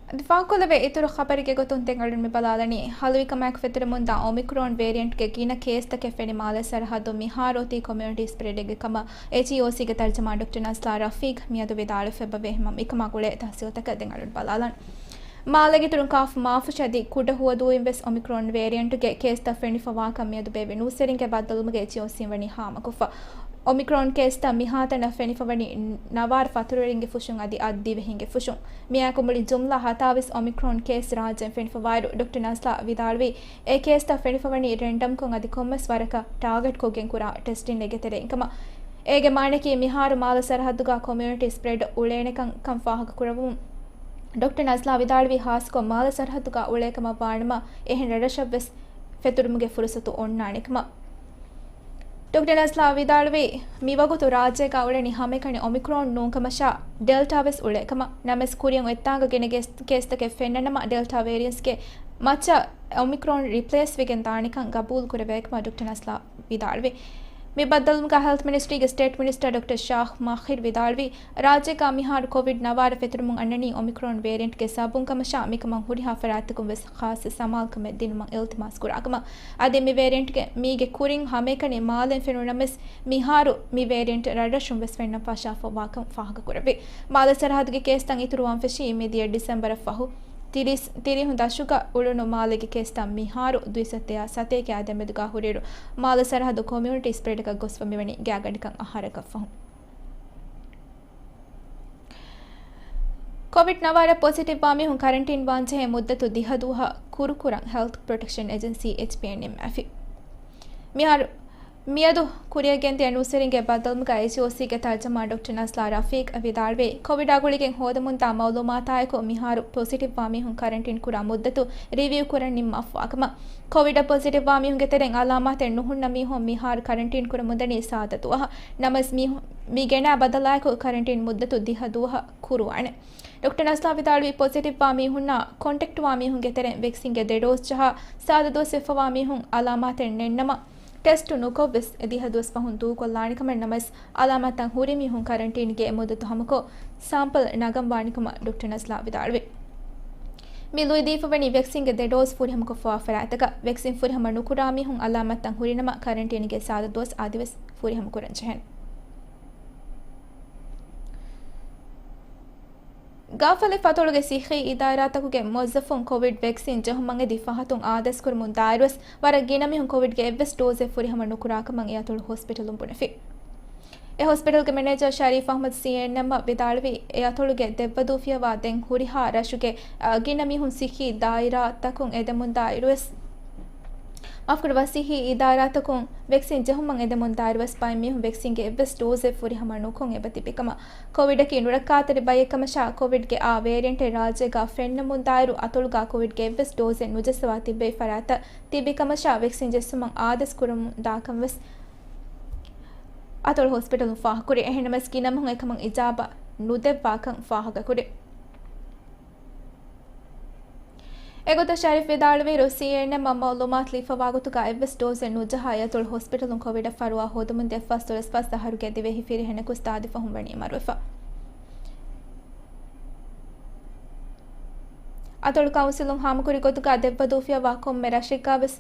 އަދި ފާހަގަކޮށްލެވޭ އިތުރު ޚަބަރެއްގެ ގޮތުން ދެން އަޅުން މި ބަލާލަނީ، ހަލުވިކަމާއެކު ފެތުރެމުންދާ އޮމިކްރޯން ވޭރިއެންޓްގެ ގިނަ ކޭސްތަކެއް ފެނި މާލެ ސަރަހައްދު މިހާރު އޮތީ ކޮމިއުނިޓީ ސްޕްރެޑެއްގެ ކަމަށް އެޗްއީއޯސީގެ ތަރްޖަމާން ޑޮކްޓަރ ނަޒްލާ ރަފީޤް މިއަދު ވިދާޅުވެފަ އެބަވޭ. ހަމަ މިކަމާ ގުޅޭ ތަފްސީލުތަކަށް ދެން އަޅުން ބަލާލަން. މާލޭގެ އިތުރުން ކާފަ މާފުށި އަދި ކުޑަހުވަދޫއިން ވެސް އޮމިކްރޯން ވޭރިއެންޓްގެ ކޭސްތައް ފެނިފަވާކަން މިއަދު ބޭއްވި ނޫސްވެރިންގެ ބައްދަލުވުމުގަ އެޗްއީއޯސީން ވަނީ ހާމަކޮށްފަ. އޮމިކްރޯން ކޭސްތައް މިހާތަނަށް ފެނިފަވަނީ ނަވާރަ ފަތުރުވެރިންގެ ފުށުން އަދި އަށް ދިވެހިންގެ ފުށުން. މިއާއެކު މުޅި ޖުމްލަ ހަތާވީސް އޮމިކްރޯން ކޭސް ރާއްޖެއިން ފެނިފަވާއިރު، ޑޮކްޓަރ ނަޒްލާ ވިދާޅުވީ، އެ ކޭސްތައް ފެނިފަވަނީ ރެންޑަމްކޮށް އަދި ކޮންމެސް ވަރަކަށް ޓާގެޓްކޮށްގެން ކުރާ ޓެސްޓިންއެއްގެ ތެރެއިން ކަމަށް. އޭގެ މާނައަކީ މިހާރު މާލެ ސަރަހައްދުގަ ކޮމިއުނިޓީ ސްޕްރެޑް އުޅޭނެކަން ކަން ފާހަގަކުރެވުމުން ޑޮކްޓަރ ނަޒްލާ ވިދާޅުވީ، ހާއްސަކޮށް މާލެ ސަރަހައްދުގަ އުޅޭކަމަށް ވާނަމަ، އެހެން ރަށްރަށަށްވެސް ފެތުރުމުގެ ފުރުސަތު އޮންނާނެ ކަމަށް. ޑޮކްޓަރ ނަޒްލާ ވިދާޅުވީ، މިވަގުތު ރާއްޖޭގަ އުޅެނީ ހަމައެކަނި އޮމިކްރޯން ނޫންކަމަށާ، ޑެލްޓާވެސް އުޅޭކަމަށް. ނަމަވެސް ކުރިއަށް އޮތްތާނގަ ގިނަ ގެސް-، ކޭސްތަކެއް ފެންނަނަމަ، ޑެލްޓާ ވޭރިއަންޓްގެ މައްޗަށް އޮމިކްރޯން ރިޕްލޭސް ވެގެން ދާނެކަން ގަބޫލު ކުރެވޭކަމަށް ޑޮކްޓަރ ނަޒްލާ ވިދާޅުވި. މި ބައްދަލުވުމުގަ ހެލްތް މިނިސްޓްރީގެ ސްޓޭޓް މިނިސްޓަރ ޑޮކްޓަރ ޝާހް މާހިރު ވިދާޅުވީ، ރާއްޖޭގަ މިހާރު ކޮވިޑް ނަވާރަ ފެތުރުމުން އަންނަނީ އޮމިކްރޯން ވޭރިއަންޓްގެ ސަބަބުން ކަމަށާ، މިކަމަށް ހުރިހާ ފަރާތްތަކުން ވެސް ޚާއްސަ ސަމާލުކަމެއް ދިނުމަށް އިލްތިމާސް ކުރާކަމަށް. އަދި މި ވޭރިއަންޓްގެ މީގެ ކުރިން ހަމައެކަނި މާލެން ފެނުނަމަވެސް، މިހާރު މި ވޭރިއަންޓް ރަށްރަށުން ވެސް ފެންނަން ފަށާފައިވާކަން ފާހަގަކުރެއްވި. މާލެ ސަރަހައްދުގެ ކޭސްތައް އިތުރުވާން ފެށީ މިދިޔަ ޑިސެމްބަރަށް ފަހު ތިރީސް، ތިރީހުން ދަށުގަ އުޅުނު މާލޭގެ ކޭސްތައް މިހާރު ދުއިސައްތަ ސަތޭކައާ ދެމެދުގަ ހުރިއިރު، މާލެ ސަރަހައްދު ކޮމިއުނިޓީ ސްޕްރެޑަކަށް ގޮސްފަ މިވަނީ ގާތްގަނޑަކަށް އަހަރަކަށް ފަހުން. ކޮވިޑް ނަވާރަ ޕޮޒިޓިވް ވާ މީހުން ކަރަންޓީން ވާންޖެހޭ މުއްދަތު ދިހަ ދުވަހަށް ކުރުކުރަން ހެލްތް ޕްރޮޓެކްޝަން އެޖެންސީ، އެޗްޕީއެން، ނިންމާފި. މިހާރު މިއަދު ކުރިއަށް ގެންދިޔަ ނޫސްވެރިންގެ ބައްދަލުވުމުގައި އެޗްއޯސީގެ ތަރްޖަމާން ޑޮކްޓަރ ނަޒްލާ ރަފީޤް ވިދާޅުވީ، ކޮވިޑާ ގުޅިގެން ހޯދަމުންދާ މައުލޫމާތާއެކު މިހާރު ޕޮޒިޓިވް ވާ މީހުން ކަރަންޓީން ކުރާ މުއްދަތު ރިވިއު ކުރަން ނިންމާފަވާކަމަށް. ކޮވިޑަށް ޕޮޒިޓިވް ވާ މީހުންގެ ތެރެއިން އަލާމާތެއް ނުހުންނަ މީހުން މިހާރު ކަރަންޓީން ކުރަމުންދަނީ ސާދަ ދުވަހަށް. ނަމަވެސް މީ، މި ގެނައި ބަދަލާއެކު ކަރަންޓީން މުއްދަތު ދިހަ ދުވަހަށް ކުރުވާނެ. ޑޮކްޓަރ ނަޒްލާ ވިދާޅުވީ، ޕޮޒިޓިވްވާ މީހުންނާ ކޮންޓެކްޓްވާ މީހުންގެ ތެރެއިން ވެކްސިންގެ ދެ ޑޯޒް ޖަހާ ސާދަ ދޯސް އެއްފަވާ މީހުން އަލާމާތެއް ނެތްނަމަ، ޓެސްޓު ނުކޮށްވެސް އެ ދިހަ ދުވަސް ފަހުން ދޫކޮށްލާނެ ކަމެއް. ނަމަވެސް، އަލާމާތްތައް ހުރި މީހުން ކަރަންޓީންގެ އެ މުއްދަތު ހަމަކޮށް، ސާމްޕަލް ނަގަންވާނެ ކަމަށް ޑޮކްޓަރ ނަޒްލާ ވިދާޅުވި. މި ލުއިދީފަވަނީ ވެކްސިންގެ ދެ ޑޯޒް ފުރިހަމަކޮށްފަވާ ފަރާތްތަކަށް. ވެކްސިން ފުރިހަމަ ނުކުރާ މީހުން އަލާމާތްތައް ހުރިނަމަ، ކަރަންޓީންގެ ސާދަ ދުވަސް އަދިވެސް ފުރިހަމަ ކުރަން ޖެހޭނެ. ގާފަލެއް ފަތޮޅުގެ ސިއްހީ އިދާރާތަކުގެ މުވައްޒަފުން ކޮވިޑް ވެކްސިން ޖެހުމަށް އެދި ފަހަތުން އާދޭސްކުރުމުން ދާއިރުވެސް، ވަރަށް ގިނަ މީހުން ކޮވިޑްގެ އެއްވެސް ޑޯޒެއް ފުރިހަމަ ނުކުރާކަމަށް އެއަތޮޅު ހޮސްޕިޓަލުން ބުނެފި. އެ ހޮސްޕިޓަލްގެ މެނޭޖަރ ޝަރީފް އަޙްމަދު ސީއެންއެމްއަށް ވިދާޅުވީ، އެ އަތޮޅުގެ ދެއްވަދޫފިޔަވާ ދެން ހުރިހާ ރަށުގެ، އަ، ގިނަ މީހުން ސިއްހީ ދާއިރާތަކުން އެދެމުން ދާއިރުވެސް، މާފްކުރައްވާ، ސިއްހީ އިދާރާތަކުން ވެކްސިން ޖެހުމަށް އެދެމުން ދާއިރުވެސް ބައެއް މީހުން ވެކްސިންގެ އެއްވެސް ޑޯޒެއް ފުރިހަމަ ނުކޮށް އެބަ ތިބި ކަމަށް، ކޮވިޑަކީ ނުރައްކާތެރި ބައެއްކަމަށާ، ކޮވިޑްގެ އާ ވޭރިއެންޓެއް ރާއްޖޭގަ ފެންނަމުން ދާއިރު އަތޮޅުގަ ކޮވިޑްގެ އެއްވެސް ޑޯޒެއް ނުޖައްސަވާ ތިއްބެވި ފަރާތްތައް ތިބި ކަމަށާ، ވެކްސިން ޖެއްސުމަށް އާދޭސް ކުރަމުން ދާކަން ވެސް އަތޮޅު ހޮސްޕިޓަލުން ފާހަގަކުރި. އެހެންނަމަވެސް، ގިނަ މީހުން އެކަމަށް އިޖާބަ ނުދެއްވާކަން ފާހަގަކުރި. އެގޮތަށް ޝަރީފް ވިދާޅުވިއިރު، ސީއެންއެމްއަށް މައުލޫމާތު ލިބިފަވާ ގޮތުގަ އެއްވެސް ޑޯޒެއް ނުޖަހާ އެއަތޮޅު ހޮސްޕިޓަލުން ކޮވިޑަށް ފަރުވާ ހޯދަމުންދިޔަ ފަސްދޮޅަސް ފަސް އަހަރުގެ ދިވެހި ފިރިހެނަކު ސާދި ފަހުން ވަނީ މަރުވެފަ. އަތޮޅު ކައުންސިލުން ހާމަކުރި ގޮތުގަ ދެއްވަދޫފިޔަވާ ކޮންމެ ރަށެއްގަވެސް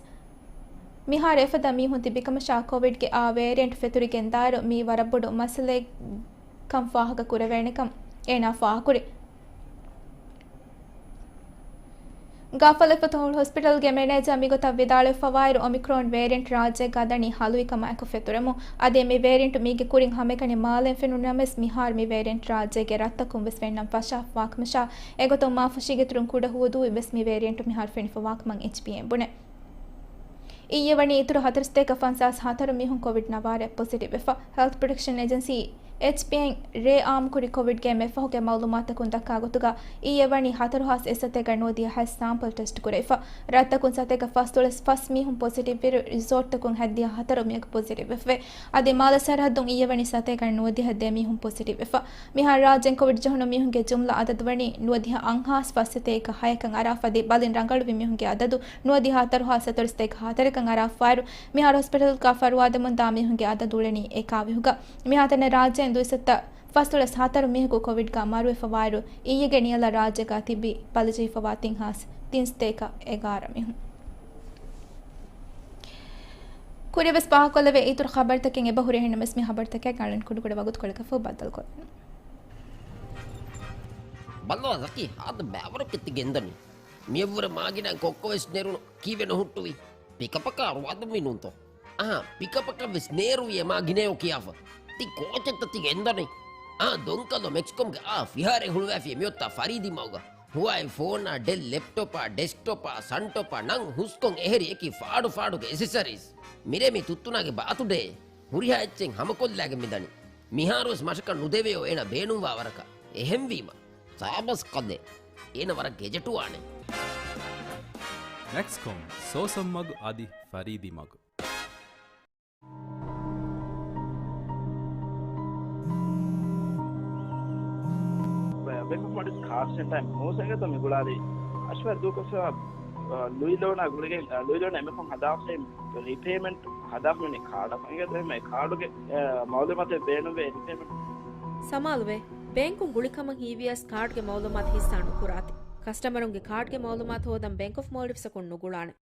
މިހާރު އެފަދަ މީހުން ތިބިކަމަށާ، ކޮވިޑްގެ އާ ވޭރިއެންޓް ފެތުރިގެން ދާއިރު މީ ވަރަށް ބޮޑު މައްސަލައެއްކަން ފާހަގަ ކުރެވޭނެކަން އޭނާ ފާހަގަކުރި. ގާފަލެއް ފަތޮޅު ހޮސްޕިޓަލްގެ މެނޭޖަރ މިގޮތަށް ވިދާޅުވެފަވާއިރު، އޮމިކްރޯން ވޭރިއެންޓް ރާއްޖޭގަ ދަނީ ހަލުވިކަމާއެކު ފެތުރެމުން. އަދި މި ވޭރިއެންޓް މީގެ ކުރިން ހަމައެކަނި މާލެއިން ފެނުނު ނަމަވެސް، މިހާރު މި ވޭރިއެންޓް ރާއްޖޭގެ ރަށްތަކުން ވެސް ފެންނަން ފަށާފަވާކަމަށާ، އެގޮތުން މާފުށީގެ އިތުރުން ކުޑަ ހުވަދޫއެއް ވެސް މި ވޭރިއެންޓް މިހާރު ފެނިފަވާކަމަށް އެޗްޕީއެމް ބުނޭ. އިއްޔެ ވަނީ އިތުރު ހަތަރު ސަތޭކަ ފަންސާސް ހަތަރު މީހުން ކޮވިޑް ނަވާރަ ޕޮޒިޓިވް ވެފަ. ހެލްތް ޕްރޮޓެކްޝަން އޭޖެންސީ، އެޗްޕީއެމް، ރޭ އާއްމުކުރި ކޮވިޑްގެ މެފަހުގެ މައުލޫމާތަކުން ދައްކާ ގޮތުގަ، އިއްޔެ ވަނީ ހަތަރު ހާސް އެއްސަތޭކަ ނުވަދިހަ ހަތް ސާމްޕަލް ޓެސްޓް ކުރެވިފަ. ރަށްތަކުން ސަތޭކަ ފަސްދޮޅަސް ފަސް މީހުން ޕޮޒިޓިވް ވިއިރު، ރިސޯޓްތަކުން ހަތްދިހަ ހަތަރު މީހަކު ޕޮޒިޓިވް ވެފަވޭ. އަދި މާލެ ސަރަހައްދުން އިއްޔެ ވަނީ ސަތޭކަ ނުވަދިހަ ދެ މީހުން ޕޮޒިޓިވް ވެފަ. މިހާރު ރާއްޖޭން ކޮވިޑް ޖެހުނު މީހުންގެ ޖުމްލަ އަދަދު ވަނީ ނުވަދިހަ އަށް ހާސް ފަސް ސަތޭކަ ހަޔަކަށް އަރާފަ. އަދި ބަލިން ރަނގަޅުވި މީހުންގެ އަދަދު ނުވަދިހަ ހަތަރު ހާސް ހަތަރު ސަތޭކަ ހަތަރަކަށް އަރާފައިރު، މިހާރު ހޮސްޕިޓަލްގަ ފަރުވާދެމުންދާ މީހުންގެ އަދަދު އުޅެނީ އެކާވީހުގަ. މިހާތަނަށް ރާއްޖޭން ދުއިސައްތަ ފަސްދޮޅަސް ހަތަރު މީހަކު ކޮވިޑްގަ މަރުވެފަވާއިރު، އިއްޔެގެ ނިޔަލަށް ރާއްޖޭގަ ތިބި ބަލިޖެހިފަވާ ތިން ހާސް ތިން ސަތޭކަ އެގާރަ މީހުން. ކުރިޔަށް ވެސް ފާހަގަކޮށްލެވޭ އިތުރު ޚަބަރުތަކެއް އެބަހުރި. އެހެންނަމަވެސް މި ޚަބަރުތަކަށް އަޅަން ކުޑަކުޑަ ވަގުތުކޮޅަކަށްފަހު ބައްދަލުކޮށްލަން. ބަލާ ޒަކީ، ހާދަ ބައިވަރަކަށް ތި ގެންދަނީ. މިއަށްވުރެ މާގިނައިން ކޮއްކޮވެސް ނެރުނު ކީއްވެ ނުހުއްޓުވީ؟ ޕިކަޕަކާ އަރުވާދަންވީ ނޫންތޯ؟ އަހާ، ޕިކަޕަކަށްވެސް ނޭރުވިއޭ މާ ގިނައޯ ކިޔާފަ. ތި ކޯޗެއްތަ ތި ގެންދަނީ؟ އާ، ދޮންކަލޯ މެކްސްކޮމްގެ އާ ފިހާރައެއް ހުޅުވައިފިއޭ މިއޮތްތާ ފަރީދީ މަގުގަ. ހުވާއި ފޯނާ، ޑެލް ލެޕްޓޮޕާ، ޑެސްކްޓޮޕާ، ސަންޓޮޕާ ނަން ހުސްކޮން އެހެރި އެކި ފާޑު ފާޑުގެ އެސެސަރީސް. މިރޭ މީ ތުއްތުނާގެ ބާތުޑޭ. ހުރިހާ އެއްޗެއް ހަމަކޮށްލާގެން މިދަނީ. މިހާރުވެސް މަށަކަށް ނުދެވެޔޯ އޭނަ ބޭނުންވާ ވަރަކަށް. އެހެންވީމަ، ސާބަސް ކަލޭ. އޭނަ ވަރަށް ގެޖެޓުވާނެ. މެކްސްކޮމް، ސޯސަން މަގު އަދި ފަރީދީ މަގު. ބޭންކް އޮފް މޯލްޑިވްސް ކާޑް ސެންޓަރ މޫސަގެތަ މި ގުޅާލީ އަޝްވާ ދޫކޮށްފަ، އަ، ލުއި ލޯނާ ގުޅިގެން، އަ، ލުއި ލޯނާ އެމެފުން ހަދާފައި ރީޕޭމަންޓް ހަދާފަ މި ކާޑަށް އެނގޭތަ އެހެން ކާޑުގެ، އަ، މައުލޫމާތެއް ބޭނުންވޭ ރީޕޭމަންޓް. ސަމާލުވޭ، ބޭންކުން ގުޅިކަމަށް ހީވިޔަސް ކާޑްގެ މައުލޫމާތު ހިއްސާ ނުކުރާތި. ކަސްޓަމަރުންގެ ކާޑްގެ މައުލޫމާތު ހޯދަން ބޭންކް އޮފް މޯލްޑިވްސްއަކުން ނުގުޅާނެ.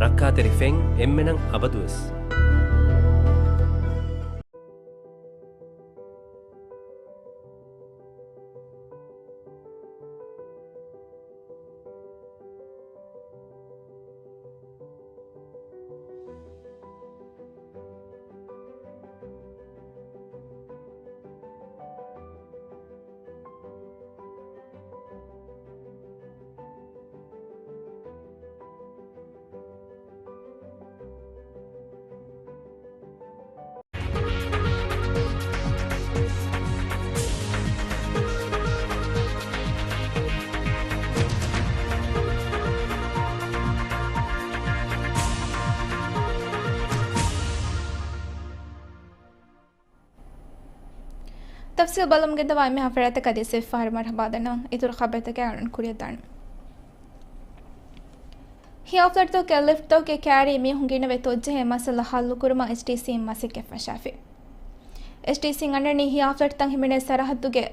ރައްކާތެރި ފެން އެންމެނަށް އަބަދުވެސް. ތަފްސީލް ބަލަމުން ގެންދަވާ އެންމެހާ ފަރާތަކާ ދެ ސެފް ފަހަރު މަރުޙަބާ ދަންނަވަން. އިތުރު ޚަބަރުތަކާ އަޅުން ކުރިއަށް ދާން. ހިޔާ ފްލަޓްތަކުގެ ލިފްޓްތަކުގެ ކައިރީ މީހުން ގިނަވެ ތޮއްޖެހޭ މައްސަލަ ހައްލުކުރުމަށް އެޗްޑީސީން މަސައްކަތް ފަށާފި. އެޗްޑީސީން އަންނަނީ ހިޔާ ފްލަޓްތައް ހިމެނޭ ސަރަހައްދުގެ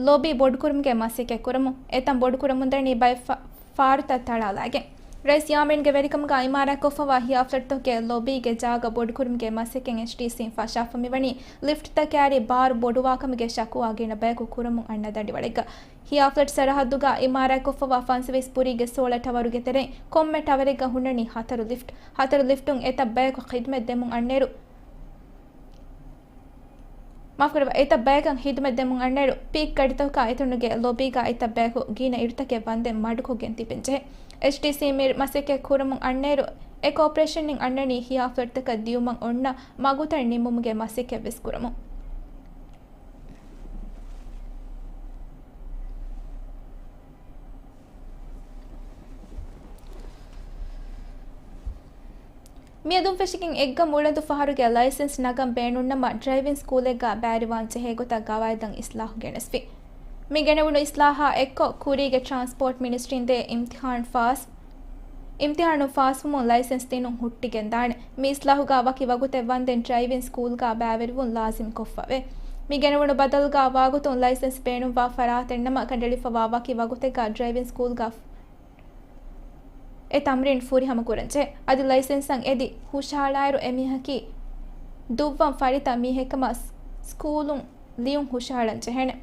ލޮބީ ބޮޑުކުރުމުގެ މަސައްކަތް ކުރަމުން. އެތަން ބޮޑުކުރަމުންދަނީ ބައެއް ފާ-، ފާރުތައް ތަޅާލައިގެން. ރައީސް ޔާމީންގެ ވެރިކަމުގަ އިމާރާތްކޮށްފަވާ ހިޔާ ފްލަޓްތަކުގެ ލޮބީގެ ޖާގަ ބޮޑުކުރުމުގެ މަސައްކަތް އެޗްޑީސީން ފަށާފަ މިވަނީ ލިފްޓްތައް ކައިރި ބާރު ބޮޑުވާކަމުގެ ޝަކުވާ ގިނަ ބަޔަކު ކުރަމުން އަންނަ ދަނޑިވަޅެއްގަ. ހިޔާ ފްލަޓް ސަރަހައްދުގަ އިމާރާތްކޮށްފަވާ ފަންސަވީސް ބުރީގެ ސޯޅަ ޓަވަރުގެ ތެރެއިން ކޮންމެ ޓަވަރެއްގަ ހުންނަނީ ހަތަރު ލިފްޓް. ހަތަރު ލިފްޓުން އެތައް ބަޔަކު ޚިދުމަތް ދެމުން އަންނައިރު، މާފުކުރައްވާ، އެތައް ބަޔަކަށް ޚިދުމަތް ދެމުން އަންނައިރު، ޕީކް ގަޑިތަކުގަ އެތަނުގެ ލޮބީގަ އެތައް ބަޔަކު ގިނަ އިރުތަކެއް ވަންދެން މަޑުކޮށްގެން ތިބެންޖެހޭ. އެޗްޑީސީ މި މަސައްކަތް ކުރަމުން އަންނައިރު، އެ ކޯޕަރޭޝަންއިން އަންނަނީ ހިޔާ ފްލަޓްތަކަށް ދިޔުމަށް އޮންނަ މަގުތައް ނިމުމުގެ މަސައްކަތްވެސް ކުރަމުން. މިއަދުން ފެށިގެން އެއްގަ މުޅަނދު ފަހަރުގެ ލައިސެންސް ނަގަން ބޭނުންނަމަ، ޑްރައިވިން ސްކޫލެއްގަ ބައިވެރިވާން ޖެހޭ ގޮތަށް ގަވާއިދަށް އިސްލާހު ގެނެސްފި. މި ގެނެވުނު އިސްލާހާ އެއްކޮށް، ކުރީގެ ޓްރާންސްޕޯޓް މިނިސްޓްރީން ދޭ އިމްތިހާން ފާސް، އިމްތިހާނު ފާސްވުމުން ލައިސެންސް ދިނުން ހުއްޓިގެންދާނެ. މި އިސްލާހުގަ ވަކި ވަގުތެއް ވަންދެން ޑްރައިވިން ސްކޫލްގަ ބައިވެރިވުން ލާޒިމް ކޮށްފަވޭ. މި ގެނެވުނު ބަދަލުގަ ވާގޮތުން ލައިސެންސް ބޭނުންވާ ފަރާތެއްނަމަ، ކަނޑައެޅިފަވާ ވަކި ވަގުތެއްގަ ޑްރައިވިން ސްކޫލްގަ އެ ތަމްރީން ފުރިހަމަ ކުރަންޖެހޭ. އަދި ލައިސެންސަށް އެދި ހުށަހަޅާއިރު އެމީހަކީ ދުއްވަން ފަރިތަ މީހެއްކަމަށް ސް-، ސްކޫލުން ލިޔުން ހުށަހަޅަން ޖެހޭނެ.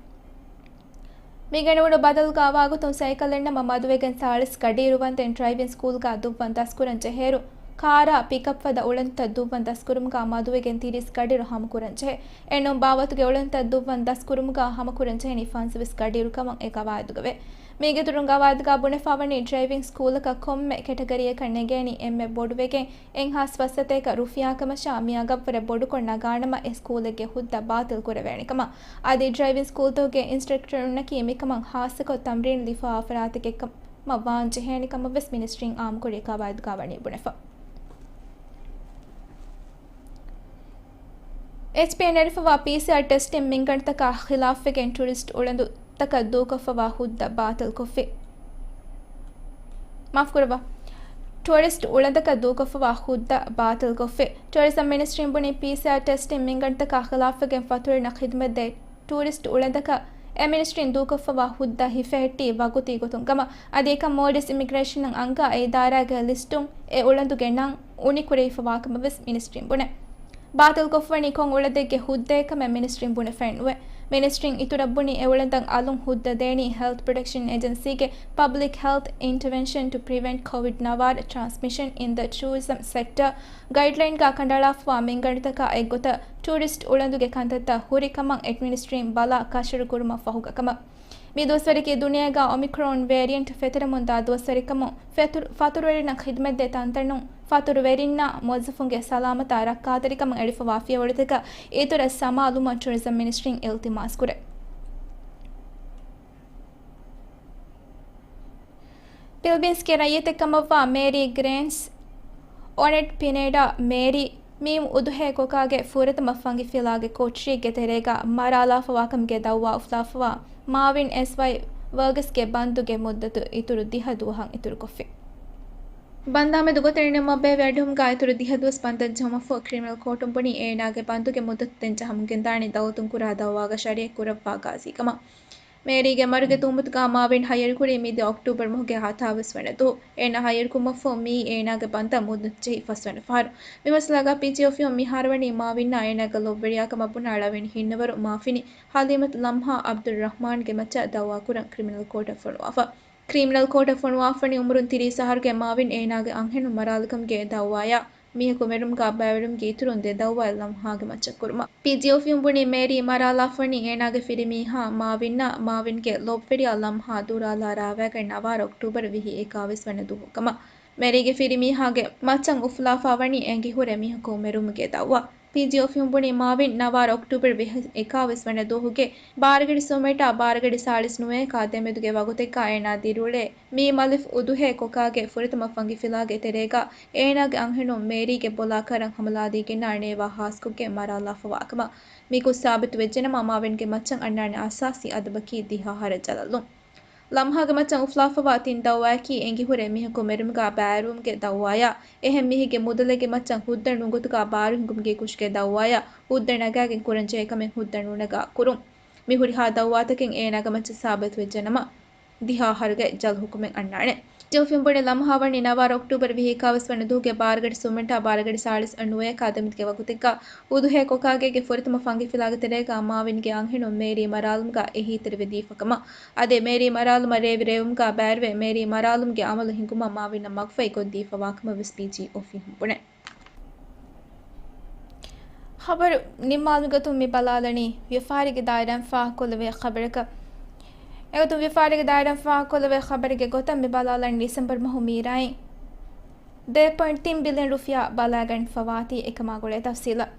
މި ގެނެވުނު ބަދަލުގަ ވާގޮތުން ސައިކަލެއްނަމަ މަދުވެގެން ސާޅީސް ގަޑިއިރު ވަންދެން ޑްރައިވިން ސްކޫލްގަ ދުއްވަން ދަސްކުރަން ޖެހޭއިރު، ކާރާ ޕިކަޕް ފަދަ އުޅަނދުތައް ދުއްވަން ދަސްކުރުމުގަ މަދުވެގެން ތިރީސް ގަޑިއިރު ހަމަކުރަން ޖެހޭ. އެނޫން ބާވަތުގެ އުޅަނދުތައް ދުއްވަން ދަސްކުރުމުގަ ހަމަކުރަން ޖެހެނީ ފަންސަވީސް ގަޑިއިރު ކަމަށް އެ ގަވާއިދުގަވޭ. މީގެއިތުރުން ގަވާއިދުގަ ބުނެފަވަނީ ޑްރައިވިން ސްކޫލަކަށް ކޮންމެ ކެޓަގަރީއަކަށް ނެގޭނީ އެންމެ ބޮޑުވެގެން އެއްހާސް ފައްސަތޭކަ ރުފިޔާ ކަމަށާ، މި އަގަށްވުރެ ބޮޑުކޮށް ނަގާނަމަ އެ ސްކޫލެއްގެ ހުއްދަ ބާތިލް ކުރެވޭނެ ކަމަށް. އަދި ޑްރައިވިން ސްކޫލްތަކުގެ އިންސްޓްރަކްޓަރުންނަކީ މިކަމަށް ހާއްސަކޮށް ތަމްރީން ލިބިފަވާ ފަރާތެކެއްކަމަށް ވާން ޖެހޭނެ ކަމަށްވެސް މިނިސްޓްރީން އާއްމުކުރި ގަވާއިދުގަ ވަނީ ބުނެފަ. އެޗްޕީއެން ނެރެފަވާ ޕީސީއާރް ޓެސްޓިން މިންގަނޑުތަކާ ޚިލާފްވެގެން ޓޫރިސްޓް އުޅަނދު ތަކަށް ދޫކޮށްފަވާ ހުއްދަ ބާތިލްކޮށްފި. މާފުކުރައްވާ. ޓޫރިސްޓް އުޅަނދަކަށް ދޫކޮށްފަވާ ހުއްދަ ބާތިލްކޮށްފި. ޓޫރިޒަމް މިނިސްޓްރީން ބުނީ ޕީސީއާރް ޓެސްޓިން މިންގަނޑުތަކާ ޚިލާފްވެގެން ފަތުރުވެރިންނަށް ޚިދުމަތްދޭ ޓޫރިސްޓް އުޅަނދަކަށް އެ މިނިސްޓްރީން ދޫކޮށްފަވާ ހުއްދަ ހިފެހެއްޓީ ވަގުތީ ގޮތުން ކަމަށް. އަދި އެކަން މޯލްޑިވްސް އިމިގްރޭޝަނަށް އަންގާ އެ އިދާރާގެ ލިސްޓުން އެ އުޅަނދުގެ ނަން އުނިކުރެވިފަވާކަމަށްވެސް މިނިސްޓްރީން ބުނޭ. ބާތިލްކޮށްފަވަނީ ކޮން އުޅަނދެއްގެ ހުއްދައެއްކަމެއް މިނިސްޓްރީން ބުނެފައެއްނުވޭ. މިނިސްޓްރީން އިތުރަށް ބުނީ އެ އުޅަނދަށް އަލުން ހުއްދަ ދޭނީ ހެލްތް ޕްރޮޓެކްޝަން އޭޖެންސީގެ Public Health Intervention to Prevent COVID Navarre Transmission in the Tourism Sector ގައިޑްލައިންގަ ކަނޑައަޅާފަވާ މިންގަނޑުތަކާ އެއްގޮތަށް ޓޫރިސްޓް އުޅަނދުގެ ކަންތައްތައް ހުރި ކަމަށް އެޑްމިނިސްޓްރީން ބަލާ ކަށަވަރު ކުރުމަށް ފަހުގަ ކަމަށް. މި ދުވަސްވަރަކީ ދުނިޔޭގަ އޮމިކްރޯން ވޭރިއަންޓް ފެތުރެމުންދާ ދުވަސްވަރެއްކަމުން ފެތުރު-، ފަތުރުވެރިންނަށް ޚިދުމަތްދޭ ތަންތަނުން ފަތުރުވެރިންނާ މުވައްޒަފުންގެ ސަލާމަތާ ރައްކާތެރިކަމަށް އެޅިފަވާ ފިޔަވަޅުތަކަށް އިތުރަށް ސަމާލުވުމަށް ޓޫރިޒަމް މިނިސްޓްރީން އިލްތިމާސް ކުރޭ. ފިލިބީންސްގެ ރައްޔިތެއް ކަމަށްވާ މޭރީ ގްރޭންސް އޮނެޓް ޕިނެޑާ މޭރީ މީމް އުދުހޭ ކޮކާގެ ފުރަތަމަ ފަންގި ފިލާގެ ކޯޓްރީގެ ތެރޭގަ މަރާލާފަވާކަމުގެ ދައުވާ އުފުލާފަވާ މާވިން އެސް ވައި ވަރގިސްގެ ބަންދުގެ މުއްދަތު އިތުރު ދިހަ ދުވަހަށް އިތުރުކޮށްފި. ބަންދާމެދު ގޮތެއް ނިންމަން ބޭއްވި އަޑުއެހުމުގަ އިތުރު ދިހަ ދުވަސް ބަންދަށް ޖެހުމަށްފަހު ކްރިމިނަލް ކޯޓުން ބުނީ އޭނާގެ ބަންދުގެ މުއްދަތު ދެން ޖަހަމުން ގެންދާނީ ދައުލަތުން ކުރާ ދައުވާގަ ޝަރީއަތް ކުރައްވާ ގާޒީ ކަމަށް. މޭރީގެ މަރުގެ ތުހުމަތުގަ މާވިން ހައްޔަރުކުރީ މިދިޔަ އޮކްޓޫބަރު މަހުގެ ހަތާވީސް ވަނަ ދުވަހު. އޭނާ ހައްޔަރުކުރުމަށްފަހު މިއީ އޭނާގެ ބަންދަށް މުއްދަތު ޖެހި ފަސްވަނަ ފަހަރު. މި މައްސަލާގަ ޕީޖީއޯ ފިޔަވަން މިހާރުވަނީ މާވިންނާ އޭނާގެ ލޯބިވެރިޔާ ކަމަށް ބުނާ ޅަވިން ހިންނަވަރު މާފިނި ހަލީމަތު ލަމްހާ އަބްދުއްރަހްމާންގެ މައްޗަށް ދައުވާކުރަން ކްރިމިނަލް ކޯޓަށް ފޮނުވާފަ. ކްރިމިނަލް ކޯޓަށް ފޮނުވާފަނީ އުމުރުން ތިރީސް އަހަރުގެ މާވިން އޭނާގެ އަންހެނުން މަރާލިކަމުގެ ދައުވާޔާ މީހަކު މެރުމުގަ ބައިވެރިވުމުގެ އިތުރުން ދެ ދައުވާއެއް ލަމްހާގެ މައްޗަށް ކުރުމަށް. ޕީޖީއޯ ފިޔަވަން ބުނީ މޭރީ މަރާލާފަނީ އޭނާގެ ފިރިމީހާ މާވިންއާ މާވިންގެ ލޯބިވެރިޔާ ލަމްހާ ދޫރާލާ ރާވާގައި ނަވާރަ އޮކްޓޫބަރު ވިހި އެކާވީސް ވަނަ ދުވަހު ކަމަށް. މޭރީގެ ފިރިމީހާގެ މައްޗަށް އުފުލާފަ ވަނީ އެނގިހުރެ މީހަކު މެރުމުގެ ދައުވާ. ޕީޖީ އޮފީހުން ބުނީ، މާވިން ނަވާރަ އޮކްޓޫބަރ ވިހި އެކާވީސް ވަނަ ދުވަހުގެ ބާރަގަޑި ސުމެޓާ ބާރަގަޑި ސާޅީސް ނުވައެއް ކާ ދެމެދުގެ ވަގުތެއްގަ އޭނާ ދިރިއުޅޭ މީ މަލިފް އުދުހޭ ކޮކާގެ ފުރަތަމަ ފަންގިފިލާގެ ތެރޭގަ އޭނާގެ އަންހެނުން މޭރީގެ ބޮލާކަށް ރަން ހަމަލާދީގެންނާ ނޭވާ ހާސްކޮށްގެން މަރާލާފަވާކަމަށް. މިކުށް ސާބިތުވެއްޖެނަމަ، މާވިންގެ މައްޗަށް އަންނާނެ އަސާސީ އަދަބަކީ ދިހަ އަހަރަށް ޖަލަށްލުން. ލަމްހާގެ މައްޗަށް އުފުލާފަވާ ތިން ދައުވާއަކީ އެނގިހުރެ މީހަކު މެރުމުގަ ބައިވެރިވުމުގެ ދައުވާޔާ، އެހެން މީހެއްގެ މުދަލެއްގެ މައްޗަށް ހުއްދަ ނުގޮތުގަ ބާރު ހިނގުމުގެ ކުށުގެ ދައުވާޔާ، ހުއްދަ ނަގާގެން ކުރަންޖެހޭ ކަމެއް ހުއްދަ ނުނަގާ ކުރުން. މި ހުރިހާ ދައުވާތަކެއް އޭނާގެ މައްޗަށް ސާބިތުވެއްޖެނަމަ، ދިހަ އަހަރުގެ ޖަލް ހުކުމެއް އަންނާނެ. ޖެއުފިން ބުނެ، ލަމްހާ ވަނީ ނަވާރަ އޮކްޓޫބަރ ވިހި އެކާވީސް ވަނަ ދުވަހުގެ ބާރަގަޑި ސުމެޓާ ބާރަގަޑި ސާޅީސް ނުވައެއް ކާ ދެމެދުގެ ވަގުތެއްގަ އުދުހޭ ކޮކާގޭގެ ފުރަތަމަ ފަންގިފިލާގެ ތެރޭގަ މާވިންގެ އަންހެނުން މޭރީ މަރާލުމުގަ އެހީތެރިވެދީފަކަމަށް. އަދި މޭރީ މަރާލުމަށް ރޭވި ރޭވުމުގަ ބައިވެރިވެ، މޭރީ މަރާލުމުގެ އަމަލު ހިނގުމަށް މާވިންއަށް މަގުފަހި ކޮށްދީފަވާކަމަށް ވެސް ޕީޖީ އޮފީހުން ބުނެ. ޚަބަރު ނިންމާލުމުގެ ގޮތުން މި ބަލާލަނީ ވިޔަފާރީގެ ދާއިރާއިން ފާހަގަކޮށްލެވޭ ޚަބަރަކަށް. އެގޮތުން ވިޔަފާރީގެ ދާއިރާއިން ފާހަގަކޮށްލެވޭ ޚަބަރެއްގެ ގޮތަށް މި ބަލާލަނީ ޑިސެމްބަރު މަހު މީރާއިން ދެ ޕޮއިންޓް ތިން ބިލިއަން ރުފިޔާ ބަލާގަނެފަވާތީ އެކަމާ ގުޅޭ ތަފްސީލަށް.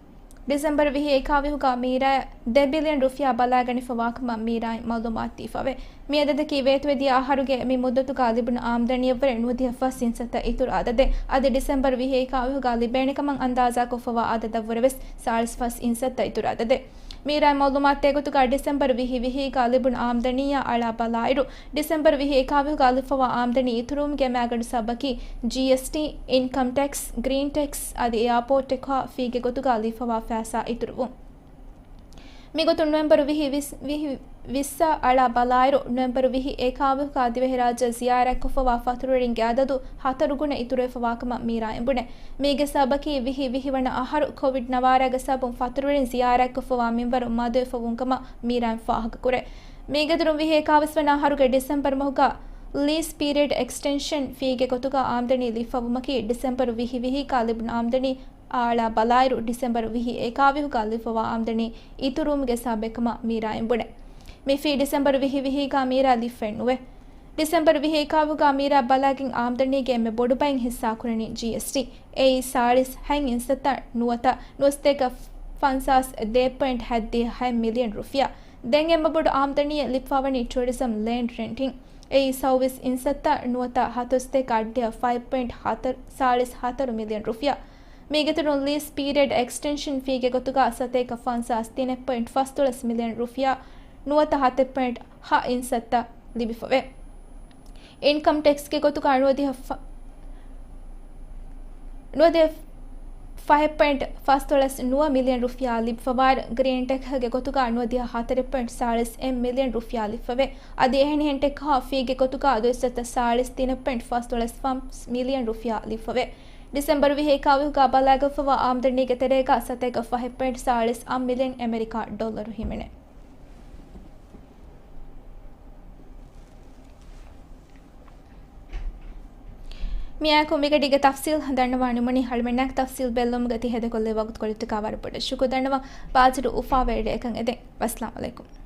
ޑިސެމްބަރު ވިހި އެކާވީހުގަ މީރާއަށް ދެ ބިލިއަން ރުފިޔާ ބަލާގަނެފަވާކަމަށް މީރާއިން މައުލޫމާތު ދީފަވޭ. މި އަދަދަކީ ވޭތުވެދިޔަ އަހަރުގެ މި މުއްދަތުގަ ލިބުނު އާމްދަނީއަށްވުރެ ނުވަދިހަ ފަސް އިންސައްތަ އިތުރު އަދަދެއް. އަދި ޑިސެމްބަރު ވިހި އެކާވީހުގަ ލިބޭނެކަމަށް އަންދާޒާކޮށްފަވާ އަދަދަށްވުރެވެސް ސާޅީސް ފަސް އިންސައްތަ އިތުރު އަދަދެއް. މީރާއިން މައުލޫމާތު ދޭގޮތުގަ ޑިސެމްބަރު ވިހި ވިހީގަ ލިބުނު އާމްދަނީއާ އަޅާ ބަލާއިރު، ޑިސެމްބަރު ވިހި އެކާވީހުގަ ލިބިފަވާ އާމްދަނީ އިތުރުވުމުގެ މައިގަނޑު ސަބަކީ ޖީއެސްޓީ، އިންކަމް ޓެކްސް، ގްރީން ޓެކްސް އަދި އެއާޕޯޓް ޓެކްހާ ފީގެ ގޮތުގަ ލިބިފަވާ ފައިސާ އިތުރުވުން. މިގޮތުން ނޮވެމްބަރު ވިހި، ވިސް، ވިހި، ވިއްސަށް އަޅާ ބަލާއިރު، ނޮވެމްބަރު ވިހި އެކާވީހުގަ ދިވެހިރާއްޖެ ޒިޔާރަތްކޮށްފަވާ ފަތުރުވެރިންގެ އަދަދު ހަތަރު ގުނަ އިތުރުވެފަވާކަމަށް މީރާއިން ބުނެ. މީގެ ސަބަބަކީ ވިހި ވިހި ވަނަ އަހަރު ކޮވިޑް ނަވާރަގެ ސަބަބުން ފަތުރުވެރިން ޒިޔާރަތްކޮށްފަވާ މިންވަރު މަދުވެފަ ވުންކަމަށް މީރާއިން ފާހަގަކުރޭ. މީގެއިތުރުން ވިހި އެކާވީސް ވަނަ އަހަރުގެ ޑިސެމްބަރު މަހުގަ ލީސް ޕީރިއަޑް އެކްސްޓެންޝަން ފީގެ ގޮތުގަ އާމްދަނީ ލިބިފަވުމަކީ ޑިސެމްބަރު ވިހި ވިހީގަ ލިބުނު އާމްދަނީ އާ އަޅާ ބަލާއިރު، ޑިސެމްބަރު ވިހި އެކާވީހުގަ ލިބިފަވާ އާމްދަނީ އިތުރުވުމުގެ ސަބަބެއްކަމަށް މީރާއިން ބުނެ. މި ފީ ޑިސެމްބަރު ވިހި ވިހީގަ މީރާ ލިބިފައެއް ނުވޭ. ޑިސެމްބަރު ވިހި އެކާވީހުގަ މީރާ ބަލާގެން އާމްދަނީގެ އެންމެ ބޮޑު ބައިން ހިއްސާކުރަނީ ޖީއެސްޓީ. އެއީ ސާޅީސް ހަތް އިންސައްތަ ނުވަތަ ނުވަސަތޭކަ ފަންސާސް ދެ ޕޮއިންޓް ހަތްދިހަ ހަތް މިލިއަން ރުފިޔާ. ދެން އެންމެ ބޮޑު އާމްދަނީއެއް ލިބިފަވަނީ ޓުއަރިޒަމް ލޭންޑް ރެންޓިން. އެއީ ސައުވީސް އިންސައްތަ ނުވަތަ ހަތަރުސަތޭކަ އަށްޑިހަ ފައި ޕޮއިންޓް ހަތަރު، ސާޅީސް ހަތަރު މިލިއަން ރުފިޔާ. މީގެއިތުރުން ލީސް ޕީރިއަޑް އެކްސްޓެންޝަން ފީގެ ގޮތުގަ ސަތޭކަ ފަންސާސް ތިނެއް ޕޮއިންޓް ފަސްދޮޅަސް މިލިއަން ރުފިޔާ ނުވަތަ ހަތެއް ޕޮއިންޓް ހަ އިންސައްތަ ލިބިފަވޭ. އިންކަމް ޓެކްސްގެ ގޮތުގަ ނުވަދިހަ ފަ-، ނުވަދިހަ ފަހެއް ޕޮއިންޓް ފަސްދޮޅަސް ނުވަ މިލިއަން ރުފިޔާ ލިބިފަވާއިރު، ގްރީން ޓެކްގެ ގޮތުގަ ނުވަދިހަ ހަތަރެއް ޕޮއިންޓް ސާޅީސް އެއް މިލިއަން ރުފިޔާ ލިބިފަވޭ. އަދި އެހެނިހެން ޓެކްހާ ފީގެ ގޮތުގަ ދުއިސައްތަ ސާޅީސް ތިނެއް ޕޮއިންޓް ފަސްދޮޅަސް ފަސް މިލިއަން ރުފިޔާ ލިބިފަވޭ. ޑިސެމްބަރު ވިހި އެކާވީހުގަ ބަލާގަތްފަވާ އާމްދަނީގެ ތެރޭގަ ސަތޭކަ ފަހެއް ޕޮއިންޓް ސާޅީސް އަށް މިލިއަން އެމެރިކާ ޑޮލަރު ހިމެނޭ. މިއާއެކު މިގަޑީގެ ތަފްސީލް ދަންނަވާ ނިމުނީ. އަޅުމެންނާ ތަފްސީލް ބެއްލުމުގަ ތި ހޭދަކޮށްލި ވަގުތުކޮޅަށްޓަކާ ވަރަށް ބޮޑަށް ޝުކުރު ދަންނަވަން. ބާޒަރު އުފާވެރި ރެއަކަށް އެދެން. ވައްސަލާމް އަލައިކުމް.